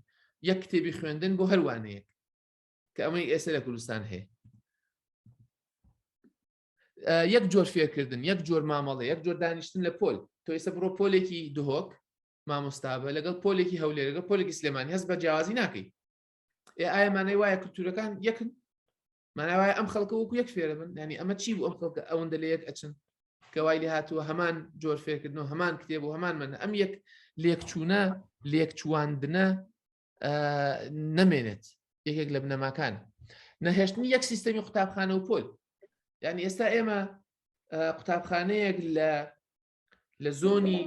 یەک کتێبی خوێندن بۆ هەروانەیەک کە ئەمەی ئێستا لە کوردستان هەیە یەک جۆر فێرکردن یەک جۆر مامەڵە یەک جۆر دانیشتن لە پۆل تۆ ئێستا بڕۆ پۆلێکی دهۆک مامۆستابە لەگەڵ پۆلێکی هەولێر لەگەڵ پۆلێکی سلێمانی هەست بە جیاوازی ناکەی ئێ ئایا مانای وایە کولتورەکان یەکن مانای وایە ئەم خەڵکە وەکو یەک فێرە بن ینی ئەمە چی بوو ئەم خەڵکە ئەوەندە لە یەک ئەچن کە وای لێ هاتووە هەمان جۆر فێرکردن و هەمان کتێب و هەمان من ئەم یەک لێکچوونە لێکچواندنە نەمێنێت یەکێک لە بنەماکان نەهێشتنی یەک سیستەمی قوتابخانە و پۆل یعنی ئێستا ئێمە قوتابخانەیەک لە لە زۆنی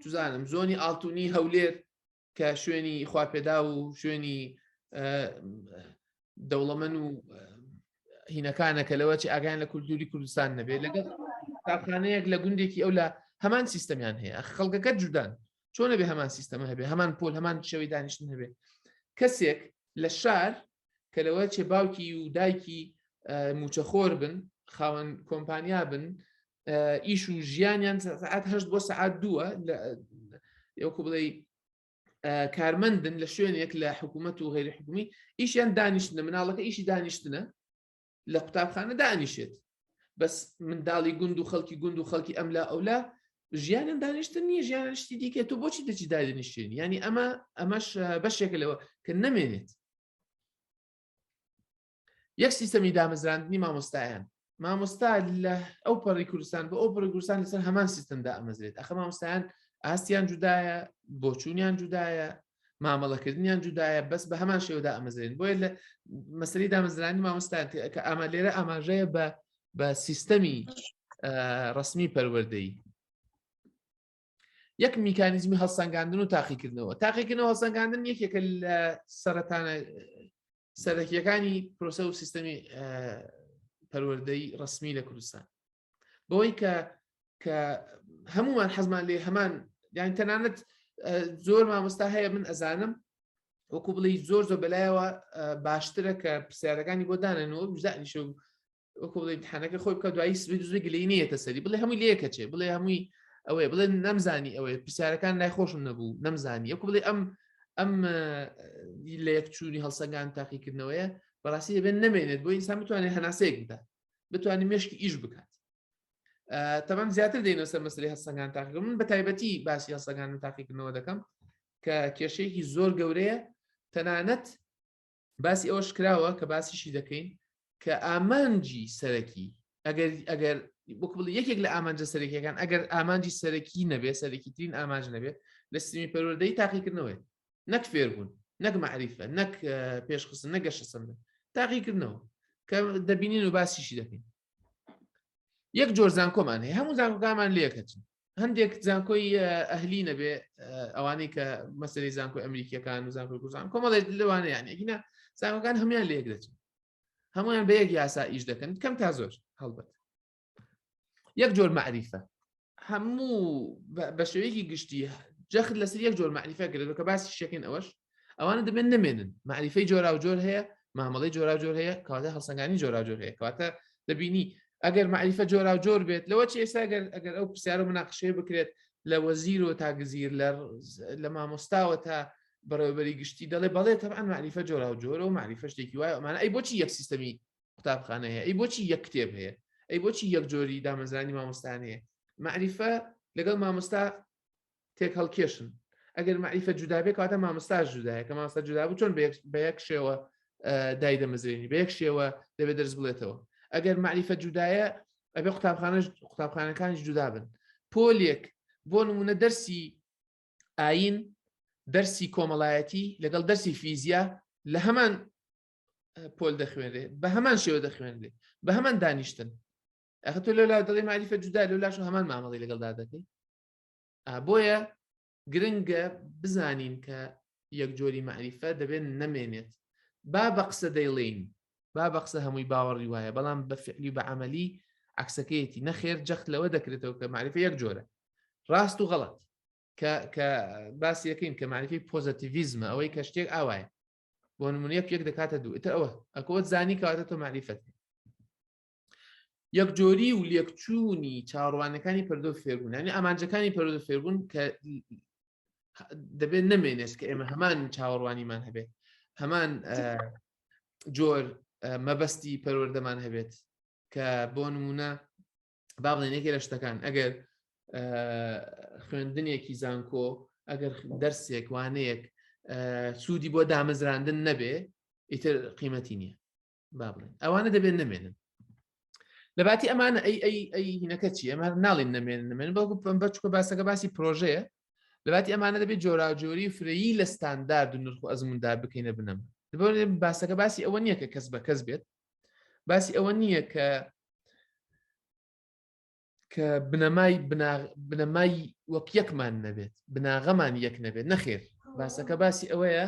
چزانم زۆنی ئاڵتونی هەولێر کە شوێنی خواپێدا و شوێنی دەوڵەمەن و هینەکانە کە لەوە چی ئاگیان لە کولتوری کوردستان نەبێت لەگەڵ قوتابخانەیەک لە گوندێکی ئەو لە هەمان سیستەمیان هەیە خەڵکەکە جودان چۆنە بێ هەمان سیستەمە هەبێ هەمان پۆل هەمان شێوەی دانیشتن هەبێ کەسێک لە شار کە لەوە چێ باوکی و دایکی موچەخۆر بن خاوەن کۆمپانیا بن ئیش و ژیانیان سەعات هەشت بۆ سەعات دووە یەکو بڵێ کارمەندن لە شوێنێک لە حکوومەت و غیری حکومی ئیشیان دانیشتنە مناڵەکە ئیشی دانیشتنە لە قوتابخانە دانیشێت بەس منداڵی گوند و خەڵکی گوند و خەڵکی ئەم لا ئەولا ژیانیان دانیشتن نییە ژیان شتی دیکە تۆ بۆچی دەچی دادنیشتێنی ینی ئەمە ئەمەش بەشێکە لەوە کە نەمێنێت یەک سیستەمی دامەزراندنی مامۆستایان مامۆستا لە ئەو پەڕی کوردستان بۆ ئەو پەڕی کوردستان لەسەر هەمان سیستمدا ئەمەزرێت ئەخە مامۆستایان ئاستیان جودایە بۆچوونیان جودایە مامەڵەکردنیان جودایە بەس بە هەمان شێوەدا ئەمەزرێن بۆیە لە مەسەری دامەزرانی مامۆستایان کە ئەمە لێرە ئاماژەیە بە بە سیستەمی ڕسمی پەروەردەی یەک میکانیزمی هەڵسەنگاندن و تاقیکردنەوە تاقیکردنەوە هەڵسەنگاندن یەکێکە لە سەرەتانە سەرەکیەکانی پرۆسە و سیستەمی پەروەردەی ڕسمی لە کوردستان بەوەی کە کە هەمومان حەزمان لێ هەمان یان تەنانەت زۆر مامۆستا هەیە من ئەزانم وەکو بڵێ زۆر زۆر بەلایەوە باشترە کە پرسیارەکانی بۆ دانن و بزانیش و وەکو بڵێ امتحانەکە خۆی بکە دوایی سبەی دوزێ گلەی نیەتە سەری بڵێ هەمووی لەیەکەچێ بڵێ هەمووی ئەوەیە بڵێ نەمزانی ئەوەیە پرسیارەکان لای خۆشم نەبوو نەمزانی یەکو بڵێ ئەم ئەم لە یەکچوونی هەڵسەنگان تاقیکردنەوەیە بەڕاستی دەبێت نەمێنێت بۆ ئینسان بتوانێت هەناسەیەک بدات بتوانێت مێشکی ئیش بکات تەمان زیاتر دێنە سەر مەسلی هەستەکان تاقیکردن من بە تایبەتی باسی هەستەکان و تاقیکردنەوە دەکەم کە کێشەیەکی زۆر گەورەیە تەنانەت باسی ئەوەش کراوە کە باسیشی دەکەین کە ئامانجی سەرەکی ئەگەر ئەگەر بکڵ یەکێک لە ئامانجە سەرەکیەکان ئەگەر ئامانجی سەرەکی نەبێ سەرەکیترین ئامانج نەبێت لە سیستمی پەروەردەی تاقیکردنەوەی نەک فێربوون نەک معریفە نەک پێشخستن نەک گەشەسەندن تاقیکردنەوە کە دەبینین و باسیشی دەکەین یەک جۆر زانکۆمان هەیە هەموو زانکۆکانمان لەکەچن هەندێک زانکۆی ئەهلی نەبێ ئەوانەی کە مەسەری زانکۆی ئەمریکیەکان و زانکۆی کوردستان کۆمەڵێک لەوانە یان یەکینە زانکۆکان هەمویان لە یەک دەچن هەمویان بە یەک یاسا ئیش دەکەن کەم تا زۆر هەڵبەت یەک جۆر معریفە هەموو بە شێوەیەکی گشتی جەخت لەسەر یەک جۆر معریفە کرد کە باسی شەکەین ئەوەش ئەوانە دەبێن نەمێنن معریفەی جۆراوجۆر هەیە مامەڵەی جۆراوجۆر هەیە کەواتە هەڵسەنگانی جۆراوجۆر هەیە کەواتە دەبینی ئەگەر معریفە جۆراوجۆر بێت لەوە چی ئێستا ئەگەر ئەگەر ئەو پرسیار و مناقشەیە بکرێت لە وەزیرەوە تا گزیر لە مامۆستاوە تا بەڕێوەبەری گشتی دەڵێ بەڵێ تەبعەن معریفە جۆراوجۆرە و معریفە شتێکی وایە ئەمانە ئەی بۆچی یەک سیستەمی قوتابخانە هەیە ئەی بۆچی یەک کتێب هەیە ئەی بۆچی یەک جۆری دامەزرانی مامۆستان هەیە معریفە لەگەڵ مامۆستا تێک هەڵکێشن ئەگەر معریفە جودا بێ کەواتە مامۆستاش جودایە کە مامۆستا جودا بوو چۆن بە یەک شێوە دای دەمەزرێنی بە یەک شێوە دەبێت دەرس بڵێتەوە ئەگەر معریفە جودایە ئەبێ قوتابخانەش قوتابخانەکانیش جودا بن پۆلێک بۆ نمونە دەرسی ئاین دەرسی کۆمەڵایەتی لەگەڵ دەرسی فیزیا لە هەمان پۆل دەخوێنرێ بە هەمان شێوە دەخوێنرێ بە هەمان دانیشتن ئەخە تۆ لەلا دەڵێ معریفە جودا لەولاش هەمان مامەڵی لەگەڵدا دەکەی بۆیە گرنگە بزانین کە یەک جۆری معریفە دەبێت نەمێنێت با بە قسە دەیڵین با بە قسە هەمووی باوەڕی وایە بەڵام بە فعلی بە عملی عکسەکەیەتی نەخێر جەخت لەوە دەکرێتەوە کە معریفە یەک جۆرە ڕاست و غەڵەت کە کە باسی یەکەین کە معریفەی پۆزەتیڤیزمە ئەوەی کە شتێک ئاوایە بۆ نمونە یەک یەک دەکاتە دوو ئیتر ئەوە ئەکەوە زانی کەواتە تۆ معریفەت یەکجۆری و لێکچوونی چاوەڕوانەکانی پەردۆ فێربوون ینی ئامانجەکانی پەرۆ فێربوون کە دەبێت نەمێنێت کە ئێمە هەمان چاوەڕوانیمان هەبێت هەمان جۆر مەبەستی پەروەردەمان هەبێت کە بۆ نمونە با بڵێن یەکێ لە شتەکان ئەگەر خوێندنێکی زانکۆ ئەگەر دەرسێک وانەیەک سوودی بۆ دامەزراندن نەبێ ئیتر قیمەتی نییە با بڵێن ئەوانە دەبێت نەمێنن. لە باتی ئەمانە ئەی ئەی ئەی هینەکە چی ئەمە ناڵین نەمێن نەمێن بەڵکو بەچکە باسەکە باسی پرۆژەیە لە باتی ئەمانە دەبێت جۆراوجۆری فرەیی لە ستاندارد و نرخ و ئەزموندا بکەینە بنەما باسەکە باسی ئەوە نییە کە کەس بە کەس بێت باسی ئەوە نییە کە کە بنەمای بنەمای وەک یەکمان نەبێت بناغەمان یەک نەبێت نەخێر باسەکە باسی ئەوەیە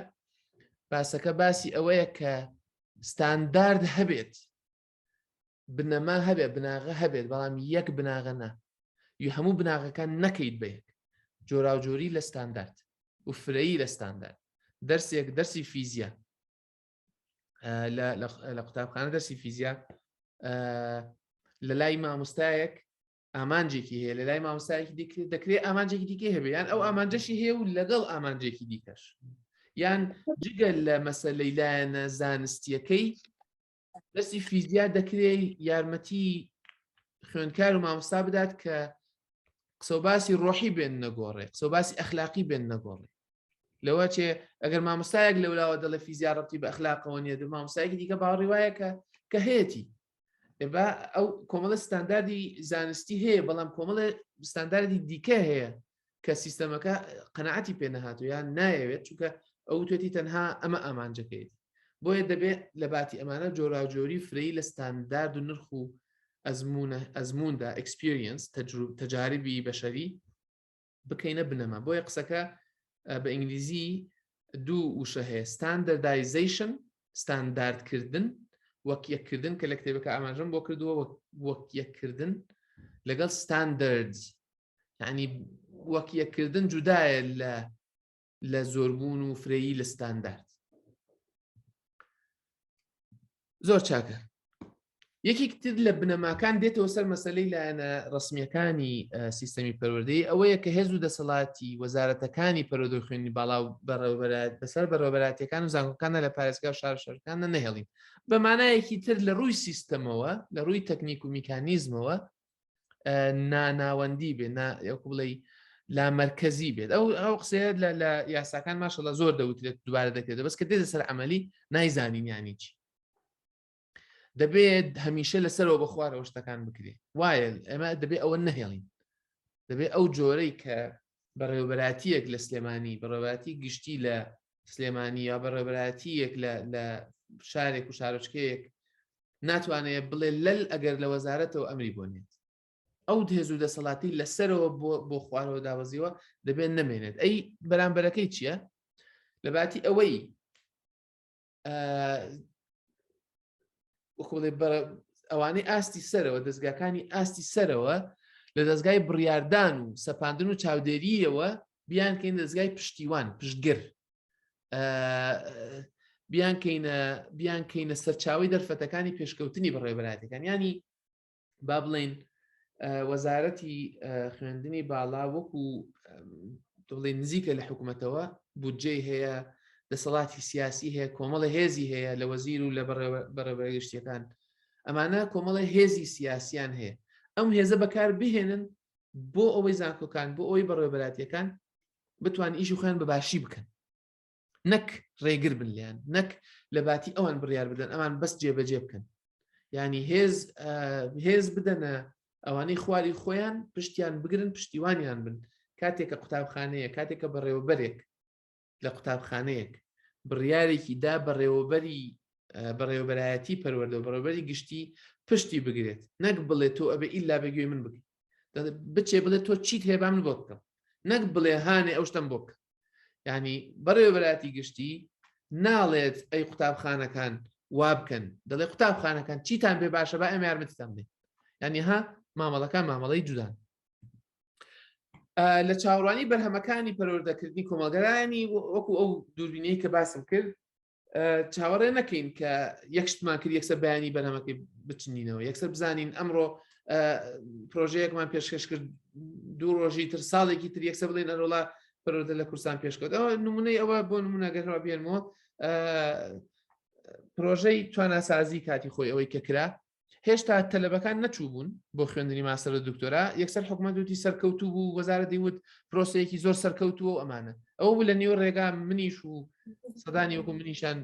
باسەکە باسی ئەوەیە کە ستاندارد هەبێت بنەما هەبێت بناغە هەبێت بەڵام یەک بناغە نا ی هەموو بناغەکان نەکەیت بە یەک جۆراوجۆری لە ستاندارد و فرەیی لە ستاندارد دەرسێک دەرسی فیزیا لە قوتابخانە دەرسی فیزیا لە لای مامۆستایەک ئامانجێکی هەیە لە لای مامۆستایەکی دەکرێت ئامانجێکی دیکە هەبێ یان ئەو ئامانجەشی هەیە و لەگەڵ ئامانجێکی دیکەش یان جگە لە مەسەلەی لایەنە زانستیەکەی دەستی فیزیا دەکرێت یارمەتی خوێندکار و مامۆستا بدات کە قسەباسی ڕۆحی بێن نەگۆڕێ قسەباسی ئەخلاقی بێن نەگۆڕێ لەوە چێ ئەگەر مامۆستایەک لەولاوە دەڵێ فیزیا ڕەتی بە ئەخلاقەوە نییە دو مامۆستایەکی دیکە باوەڕی وایە کە کە هەیەتی با ئەو کۆمەڵە ستانداردی زانستی هەیە بەڵام کۆمەڵە ستانداردی دیکە هەیە کە سیستەمەکە قەنەعەتی پێ نەهاتو یان نایەوێت چونکە ئەو توێتی تەنها ئەمە ئامانجەکەیت بۆیە دەبێت لە باتی ئەمانە جۆراوجۆری فرەی لە ستاندارد و نرخ و ئەزمونە ئەزموندا experience تەجاربی بەشەری بکەینە بنەما بۆیە قسەکە بە ئینگلیزی دوو وشە هەیە standardization ستانداردکردن وەک یەککردن کە لە کتێبەکە ئاماژەم بۆ کردووە وەک یەککردن لەگەڵ standards یعنی وەک یەککردن جودایە لە لە زۆربوون و فرەیی لە ستاندارد زۆر چاکە یەکێک تر لە بنەماکان دێتەوە سەر مەسلەی لایەنە ڕسمیەکانی سیستەمی پەروەردەی ئەوەیە کە هێز و دەسەڵاتی وەزارەتەکانی پەرۆدە خوێنی باڵا و بەڕێوەبەرات بەسەر بەڕێوەبەراتەکان و زانکۆکانە لە پارێزگا و شار شارەکانە نەهێڵین بە مانایەکی تر لە ڕووی سیستەمەوە لە ڕووی تەکنیک و میکانیزمەوە ناناوەندی بێ یەکو بڵێ لا مرکزی بێت ئەو ئەو قسەیە لە یاساکان ماشەڵە زۆر دەوترێت دووبارە دەکرێت بەس کە دێتە سەر عملی نایزانین یانی چی دەبێت هەمیشە لەسەرەوە بە خوارەوە شتەکان بکرێت وایە ئێمە دەبێت ئەوە نەهێڵین دەبێت ئەو جۆرەی کە بەڕێوبەراتیەک لە سلێمانی بەڕێوەتی گشتی لە سلێمانی یا بەڕێوبەراتیەک لە شارێک و شارۆچکەیەک ناتوانێت بڵێ لەل ئەگەر لە وەزارەتەوە ئەمری بۆ نێت ئەو هێز و دەسەڵاتی لەسەرەوە بۆ خوارەوە داوەزیوە دەبێت نەمێنێت ئەی بەرامبەرەکەی چییە؟ لە باتی ئەوەی ئەوانەی ئاستی سەرەوە دەستگاکانی ئاستی سەرەوە لە دەستگای بڕیاردان و سەپاندن و چاودێریەوە بیانکەین دەستگای پشتیوان پشتگر بیانکەینە بیانکەینە سەرچاوی دەرفەتەکانی پێشکەوتنی بەڕێوەبەرایەتەکان ینی با بڵین وەزارەتی خوێندنی باڵا وەکو بڵێ نزیکە لە حکوومەتەوە بودجەی هەیە دەسەڵاتی سیاسی هەیە کۆمەڵە هێزی هەیە لە وەزیر و لە بەڕێوەبەرە گشتیەکان ئەمانە کۆمەڵە هێزی سیاسیان هەیە ئەم هێزە بەکار بهێنن بۆ ئەوەی زانکۆکان بۆ ئەوەی بەڕێوەبەراتیەکان بتوان ئیش خۆیان بە باشی بکەن نەک ڕێگر بن لیان نەک لە باتی ئەوان بڕیار بدەن ئەمان بەس جێبەجێ بکەن ینی هێز هێز بدەنە ئەوانەی خواری خۆیان پشتیان بگرن پشتیوانیان بن کاتێکە قوتابخانەیە کاتێکە بەڕێوەبەرێک لە قوتابخانەیەک بڕیارێکی دا بەڕێوەبەری بەڕێوەبەرایەتی پەروەردە و بەڕێوەبەری گشتی پشتی بگرێت نەک بڵێ تۆ ئەبێ ئیلا بەگوێی من بگری بچێ بڵێ تۆ چیت هەیە با من بۆ بکەم نەک بڵێ هاانێ ئەو شتم بۆ بکە ینی بەڕێوەبەراتی گشتی ناڵێت ئەی قوتابخانەکان وا بکەن دەڵێ قوتابخانەکان چیتان پێ باشە با ئەمە یارمەتیتان بێت ینی ها مامەڵەکان مامەڵەی جودان لە چاوەڕوانی بەرهەمەکانی پەروەردەکردنی کۆمەڵگەرانی وەکو ئەو دووربینەی کە باسم کرد چاوەڕێ نەکەین کە یەک شتمان کرد یەکسەر بەیانی بەرهەمەکەی بچنینەوە یەکسەر بزانین ئەمڕۆ پرۆژەیەکمان پێشکەش کرد دوو ڕۆژی تر ساڵێکی تر یەکسەر بڵێن ئەرۆڵا پەروەردە لە کوردستان پێشکەوت ئەوە نمونەی ئەوە بۆ نمونە گەرەوە بێنمەوە پرۆژەی تواناسازی کاتی خۆی ئەوەی کە کرا هێشتا تەلەبەکان نەچوو بوون بۆ خوێندنی ماستەر و دکتۆرا یەکسەر حکومەت وتی سەرکەوتوو بوو وەزارەت دەیوت پرۆسەیەکی زۆر سەرکەوتووە و ئەمانە ئەوە بوو لە نێو ڕێگا منیش و سەدانی وەکو منیشان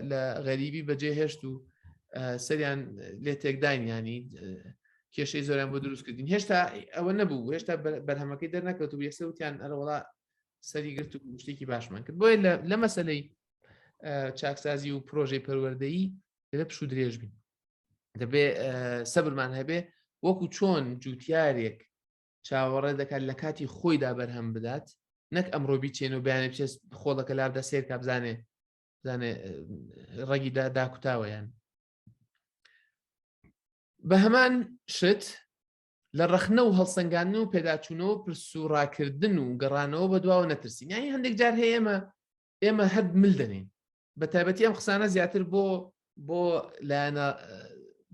لە غەریبی بەجێ هێشت و سەریان لێ تێکداین ینی. کێشەی زۆریان بۆ دروست کردین. هێشتا ئەوە نەبوو، هێشتا بەرهەمەکەی دەرنەکەوت و یەکسەر وتیان ئەرەوەڵا سەری گرت و شتێکی باشمان کرد. بۆیە لە مەسلەی چاکسازی و پرۆژەی پەروەردەیی دەبێت پشوو درێژ بین، دەبێ سەبرمان هەبێ. وەکو چۆن جوتیارێک چاوەڕێ دەکات لە کاتی خۆیدا بەرهەم بدات، نەک ئەمڕۆ بیچێن و بەیانی بچێت خۆڵەکە لابدا سێرکا بزانێ بزانێ ڕەگی داکوتاوە. یان بە هەمان شت لە ڕەخنە و هەڵسەنگاندن و پێداچوونەوە و پرس و ڕاکردن و گەڕانەوە بە دواوە نەترسین. یانی هەندێک جار هەیە ئێمە هەر مل دەنین، بە تایبەتی ئەم قسانە زیاتر بۆ لایەنە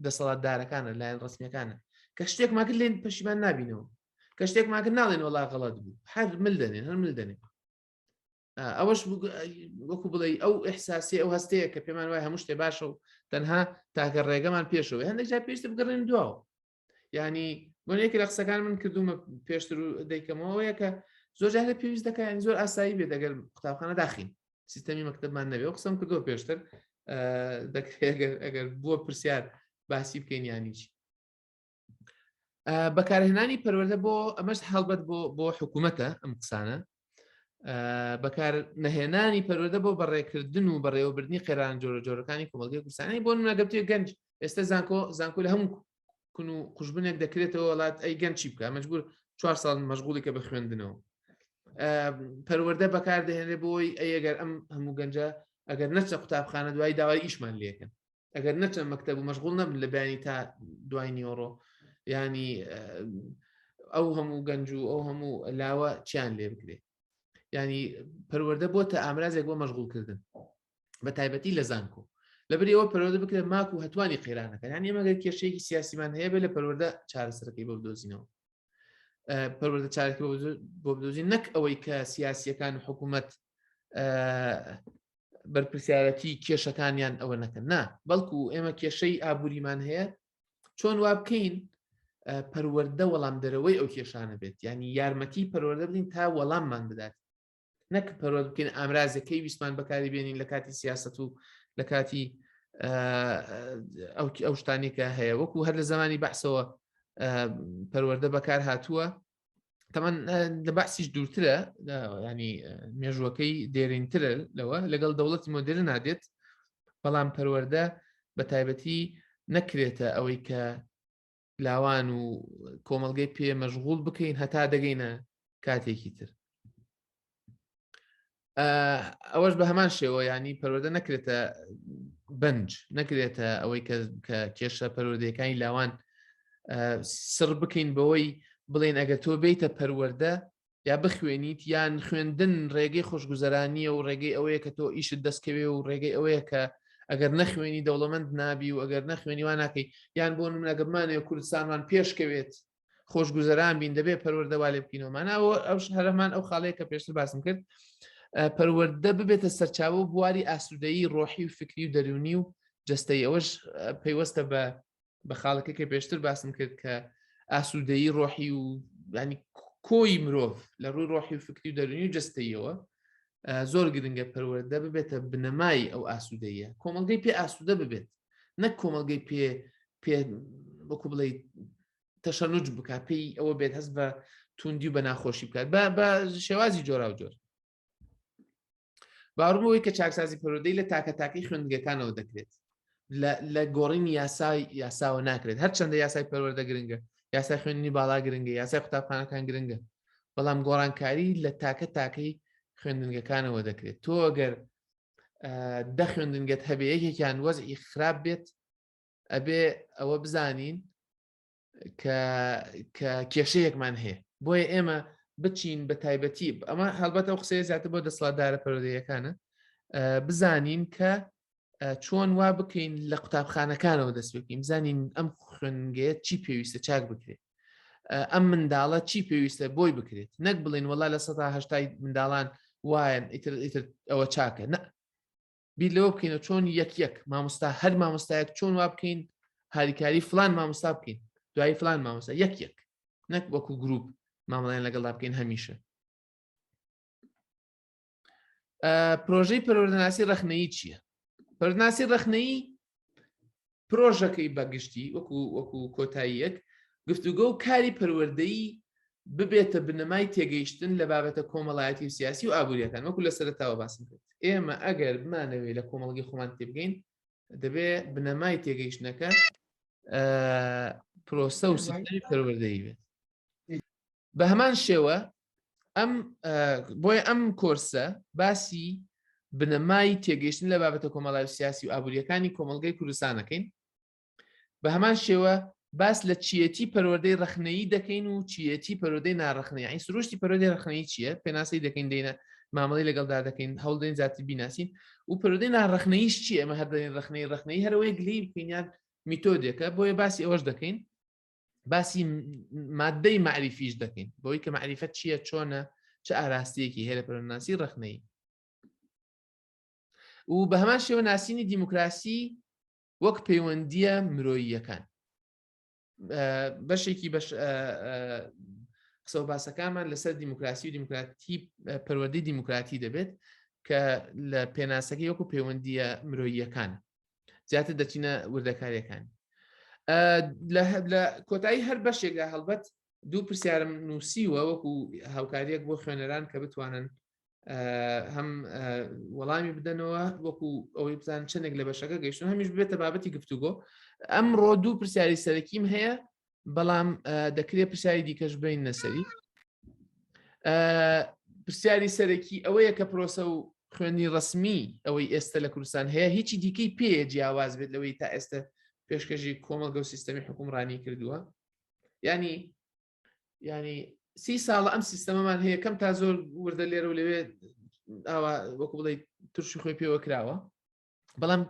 دەسەڵاتدارەکانە، لایەن ڕسمیەکانە، کە شتێکمان کرد لێن پەشیمان نابینەوە، کە شتێکمان کرد ناڵێن وەڵا غەڵەت بوو، هەر مل دەنێن، هەر مل دەنێن. ئەوەش وەکو بڵێ ئەو ئەحساسی ئەو هەستەیە کە پێمان وای هەموو شتێ باشە و تەنها تاکە ڕێگەمان پێشەوەی. هەندێک جار پێویستە بگەڕێن دواوە. ینی بۆ یەکێک لە قسەکان من کردومە پێشتر و دەیکەمەوەیە کە زۆر جار پێویست دەکات، ینی زۆر ئاسایی بێت ئەگەر قوتابخانە داخین، سیستەمی مەکتەبمان نەبێ. و قسەم کردو پێشتر، دەکرێت ئەگەر بووە پرسیار باسی بکەین. یانی چی بەکارهێنانی پەروەردە بۆ ئەمەش؟ هەڵبەت بۆ حکوومەتە ئەم قسانە. بەکار نەهێنانی پەروەردە بۆ بەڕێکردن و بەڕێوەبردنی قەیران جۆرە جۆرەکانی کۆمەڵگەی کوردستانی. بۆ نمونە گەپتێ گەنج ئێستا زانکۆ لە هەموو کون و قوژبنێک دەکرێتەوە، وڵات ئەی گەنج چی بکە؟ مجبور 4 ساڵ مەشغولی کە بە خوێندنەوە. پەروەردە بەکاردەهێنێ بۆی ئەی ئەگەر ئەم هەموو گەنجە ئەگەر نەچە قوتابخانە دوای داوای ئیشمان لێکن، ئەگەر نەچە مەکتەب و مەشغول نەبن لە بەیانی تا دوای نیۆڕۆ، ینی ئەو هەموو گەنج و ئەو هەموو لاوە چیان لێ بکرێت؟ ینی پەروەردە بۆتە ئامرازێک بۆ مەشغولکردن، بە تایبەتی لە زانکۆ. لەبری ئەوە پەروەردە بکرێت ماک و هەتوانی قەیرانەکە. یان ئێمە گەر کێشەیەکی سیاسیمان هەیە بێ لە پەروەردە چارەسەرەکەی بۆ بدۆزینەوە، پەروەردە چارەکە بۆ بدۆزین، نەک ئەوەی کە سیاسیەکان و حکوومەت بەرپرسیارەتی کێشەکانیان ئەوە نەکەن، نا، بەڵکو ئێمە کێشەی ئابووریمان هەیە، چۆن وا بکەین پەروەردە وەڵام دەرەوەی ئەو کێشانە بێت، ینی یارمەتی پەروەردە بدەین تا وەڵاممان بدات، نەک پەروەردە بکەین ئامرازەکەی ویستمان بەکاری بێنین لە کاتی سیاست و لە کاتی ئەو شتانی کە هەیە. وەکو هەر لە زمانی بەحسەوە پەروەردە بەکار هاتووە، تەمان لە بەعسیش دوورترە، ینی مێژوەکەی دێرینترە لەوە، لەگەڵ دەوڵەتی مۆدرن نادێت. بەڵام پەروەردە بە تایبەتی نەکرێتە ئەوەی کە لاوان و کۆمەلگەی پێ مەشغول بکەین هەتا دەگەینە کاتێکی تر. ئەوەش بە هەمان شێوە، ینی پەروەردە نەکرێتە بنج، نەکرێتە ئەوەی کە کێشە پەروەردەکانی لاوان سڕ بکەین بەوەی بڵێن ئەگەر تۆ بیتە پەروەردە یا بخوێنیت، یان خوێندن ڕێگەی خۆشگوزەرانیە و ڕێگەی ئەوەیە کە تۆ ئیشت دەستکەوێ و ڕێگەی ئەوەیە کە ئەگەر نەخوێنی دەوڵەمەند نابی و ئەگەر نەخوێنی وا ناکەی، یان بۆ نمونە ئەگەر بمانەوێ کوردستانمان پێشکەوێت خۆشگوزەران بین دەبێت پەروەردە وا لێ بکەینەوە. مانا ئەو هەرەمان ئەو خاڵەیە کە پێشتر باسم کرد، پەروەردە ببێتە سەرچاوە و بواری ئاسوودەیی ڕۆحی و فکری و دەرونی و جەستەی. ئەوەش پەیوەستە بە خاڵەکە کە پێشتر باسم کرد کە ئاسوودەیی ڕۆحی و ینی کۆی مرۆڤ لە ڕووی ڕۆحی و فکری و دەرونی و جەستەیەوە زۆر گرنگە پەروەردە ببێتە بنەمای ئەو ئاسوودەیە، کۆمەڵگەی پێ ئاسوودە ببێت، نەک کۆمەڵگەی پێ وەکو بڵێ تەشەنوج بکات، پێی ئەوە بێت هەست بە توندی و بە ناخۆشی بکات بە شێوازی جۆرا و جۆر. باوەڕمەوەی کە چاکسازی پەروەردەی لە تاکە تاکەی خوێندگەکانەوە دەکرێت، لە گۆڕینی یاساوە ناکرێت. هەرچەندە یاسای پەروەردە گرنگە، یاسای خوێندنی باڵا گرنگە، یاسای قوتابخانەکان گرنگە، بەڵام گۆڕانکاری لە تاکە تاکەی خوێندنگەکانەوە دەکرێت. تۆ ئەگەر دە خوێندنگەت هەبێ یەکێکیان وەزعی خراپ بێت، ئەبێ ئەوە بزانین کە کێشەیەکمان هەیە. بۆیە ئێمە بچین بە تایبەتی، ئەمە هەڵبەت ئەو قسەیە زیاتر بۆ دەسەڵاتدارە پەروەردەیەکانە، بزانین کە چۆن وا بکەین لە قوتابخانەکانەوە دەست بکەین، بزانین ئەم خوێندنگەیە چی پێویستە چاک بکرێت، ئەم منداڵە چی پێویستە بۆی بکرێت، نەک بڵێن وەڵا 80% منداڵان وایەن ئیتر ئەوە چاکە. نە، بیر لەوە بکەینەوە چۆن یەک یەک مامۆستا، هەر مامۆستایەک چۆن وا بکەین هاریکاری فلان مامۆستا بکەین، دوایی فلان مامۆستا، یەک یەک، نەک وەکو گروپ مامەڵیان لەگەڵدا بکەین هەمیشە. پرۆژەی پەروەردەناسی ڕەخنەیی چییە؟ پەروەردەناسی ڕەخنەیی پرۆژەکەی بەگشتی وەکو کۆتاییەک گفتوگۆ و کاری پەروەردەیی ببێتە بنەمای تێگەیشتن لە بابەتە کۆمەڵایەتی و سیاسی و ئابووریەکان وەکو لە سەرەتاوە باسم کرد ئێمە ئەگەر بمانەوێت لە کۆمەڵگەی خۆمان تێبگەین دەبێ بنەمای تێگەیشتنەکە پرۆسە و سیستەمی پەروەردەیی بێت بە هەمان شێوە ئەم بۆیە ئەم کۆرسە باسی بنەمای تێگەیشتن لە بابەتە کۆمەڵای و سیاسی و ئابووریەکانی کۆمەڵگەی کوردستانەکەین بە هەمان شێوە باس لە چیەتی پەروەردەی ڕەخنەیی دەکەین و چیەتی پەروەردەی ناڕەخنەیی یعنی سروشتی پەروەردەی ڕەخنەیی چییە پێناسەی دەکەین دێنە مامەڵەی لەگەڵدا دەکەین هەوڵدەین زیاتر بیناسین و پەروەردەی ناڕەخنەییش چییە ئێمە هەر دەڵێین ڕەخنەی ڕەخنەیی هەرەوەی گلەیی بکەین یان میتۆدێکە بۆیە باسی ئەوەش دەکەین باسی مادەی معریفیش دەکەین بۆی کە معریفەت چییە چۆنە چ ئاراستەیەکی هەیە لە پەروەردەناسی ڕەخنەیی و بە هەمان شێوە ناسینی دیموکراسی وەک پەیوەندییە مرۆییەکان بەشێکی بەش قسە و باسەکانمان لەسەر دیموکراسی و دیموکراتی پەروەردەی دیموکراتی دەبێت کە لە پێناسەکەی وەکو پەیوەندیە مرۆییەکان زیاتر دەچینە وردەکاریەکان لە کۆتایی هەر بەشێکدا هەڵبەت دوو پرسیارم نووسیوە وەکو هاوکاریەک بۆ خوێنەران کە بتوانن هەم وەڵامی بدەنەوە وەکو ئەوەی بزان چەندێک لە بەشەکە گەیشتن هەمیش بێتە بابەتی گفتوگۆ ئەمڕۆ دوو پرسیاری سەرەکیم هەیە بەڵام دەکرێت پرسیاری دیکەش بین نەسەری پرسیاری سەرەکی ئەوەیە کە پرۆسە و خوێنی ڕسمی ئەوەی ئێستا لە کوردستان هەیە هیچی دیکەی پێ جیاواز بێت لەوەی تا ئێستا پێشکەشی کۆمەڵگە و سیستەمی حکومڕانی کردووە ینی ینی سی ساڵە ئەم سیستەمەمان هەیە کەم تا زۆر وردە لێرە و لەوێ ئاوا وەکو بڵێ ترشی خۆی پێوە کراوە بەڵام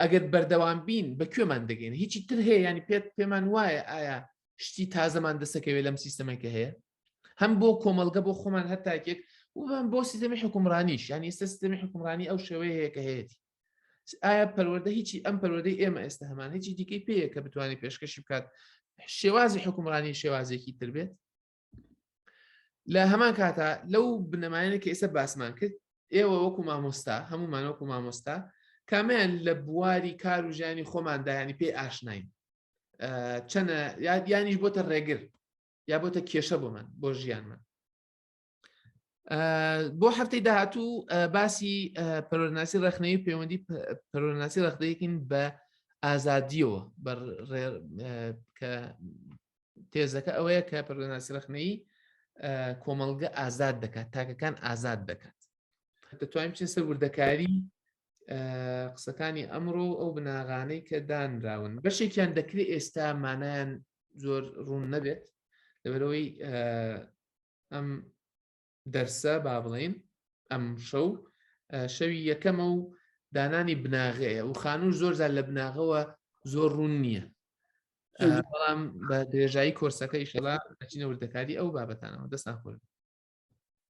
ئەگەر بەردەوام بین بە کوێمان دەگەین هیچی تر هەیە ینی پێت پێمان وایە ئایا شتی تازەمان دەسەکەوێت لەم سیستەمێکە هەیە هەم بۆ کۆمەلگە بۆ خۆمان هەر تاکێک و بۆ سیستەمی حکومڕانیش یان ئێستا سیستەمی حکومڕانی ئەو شێوەیە هەیە کە هەیەی ئایا پەروەردە هیچی ئەم پەروەردەی ئێمە ئێستا هەمان هیچی دیکەی پێیە کە بتوانێت پێشکەشی بکات شێوازی حکومڕانی شێوازێکی تر بێت لە هەمان کاتا لەو بنەمایانە کە ئێستا باسمان کرد ئێوە وەکو مامۆستا هەمومان وەکو مامۆستا کامیان لە بواری کار و ژیانی خۆماندایانی پێی ئاشناین چەنە یانیش بۆتە ڕێگر یا بۆتە کێشە بۆمان بۆ ژیانمان بۆ هەفتەی داهاتوو باسی پەروەرناسی ڕخنەی و پەیوەندی پەروەرناسی ڕخدەیەکین بە ئازادیەوە کە تێزەکە ئەوەیە کە پەروەرناسی ڕخنەی کۆمەڵگە ئازاد دەکات تاکەکان ئازاد دەکات دەتوانین بچین سەر وردەکاری قسەکانی ئەمڕۆ ئەو بناغانەی کە دانراون بەشێکیان دەکرێت ئێستا مانایان زۆر ڕوون نەبێت لەبەرەوەی ئەم دەرسە با بڵین ئەم شەو شەوی یەکەمە و دانانی بناغەیە و خانوو زۆر زار لە بناغەوە زۆر ڕوون نییە بەڵام بە درێژایی کۆرسەکە ئیشەڵا دەچینە وردەکاری ئەو بابەتانەوە دەستان خۆش.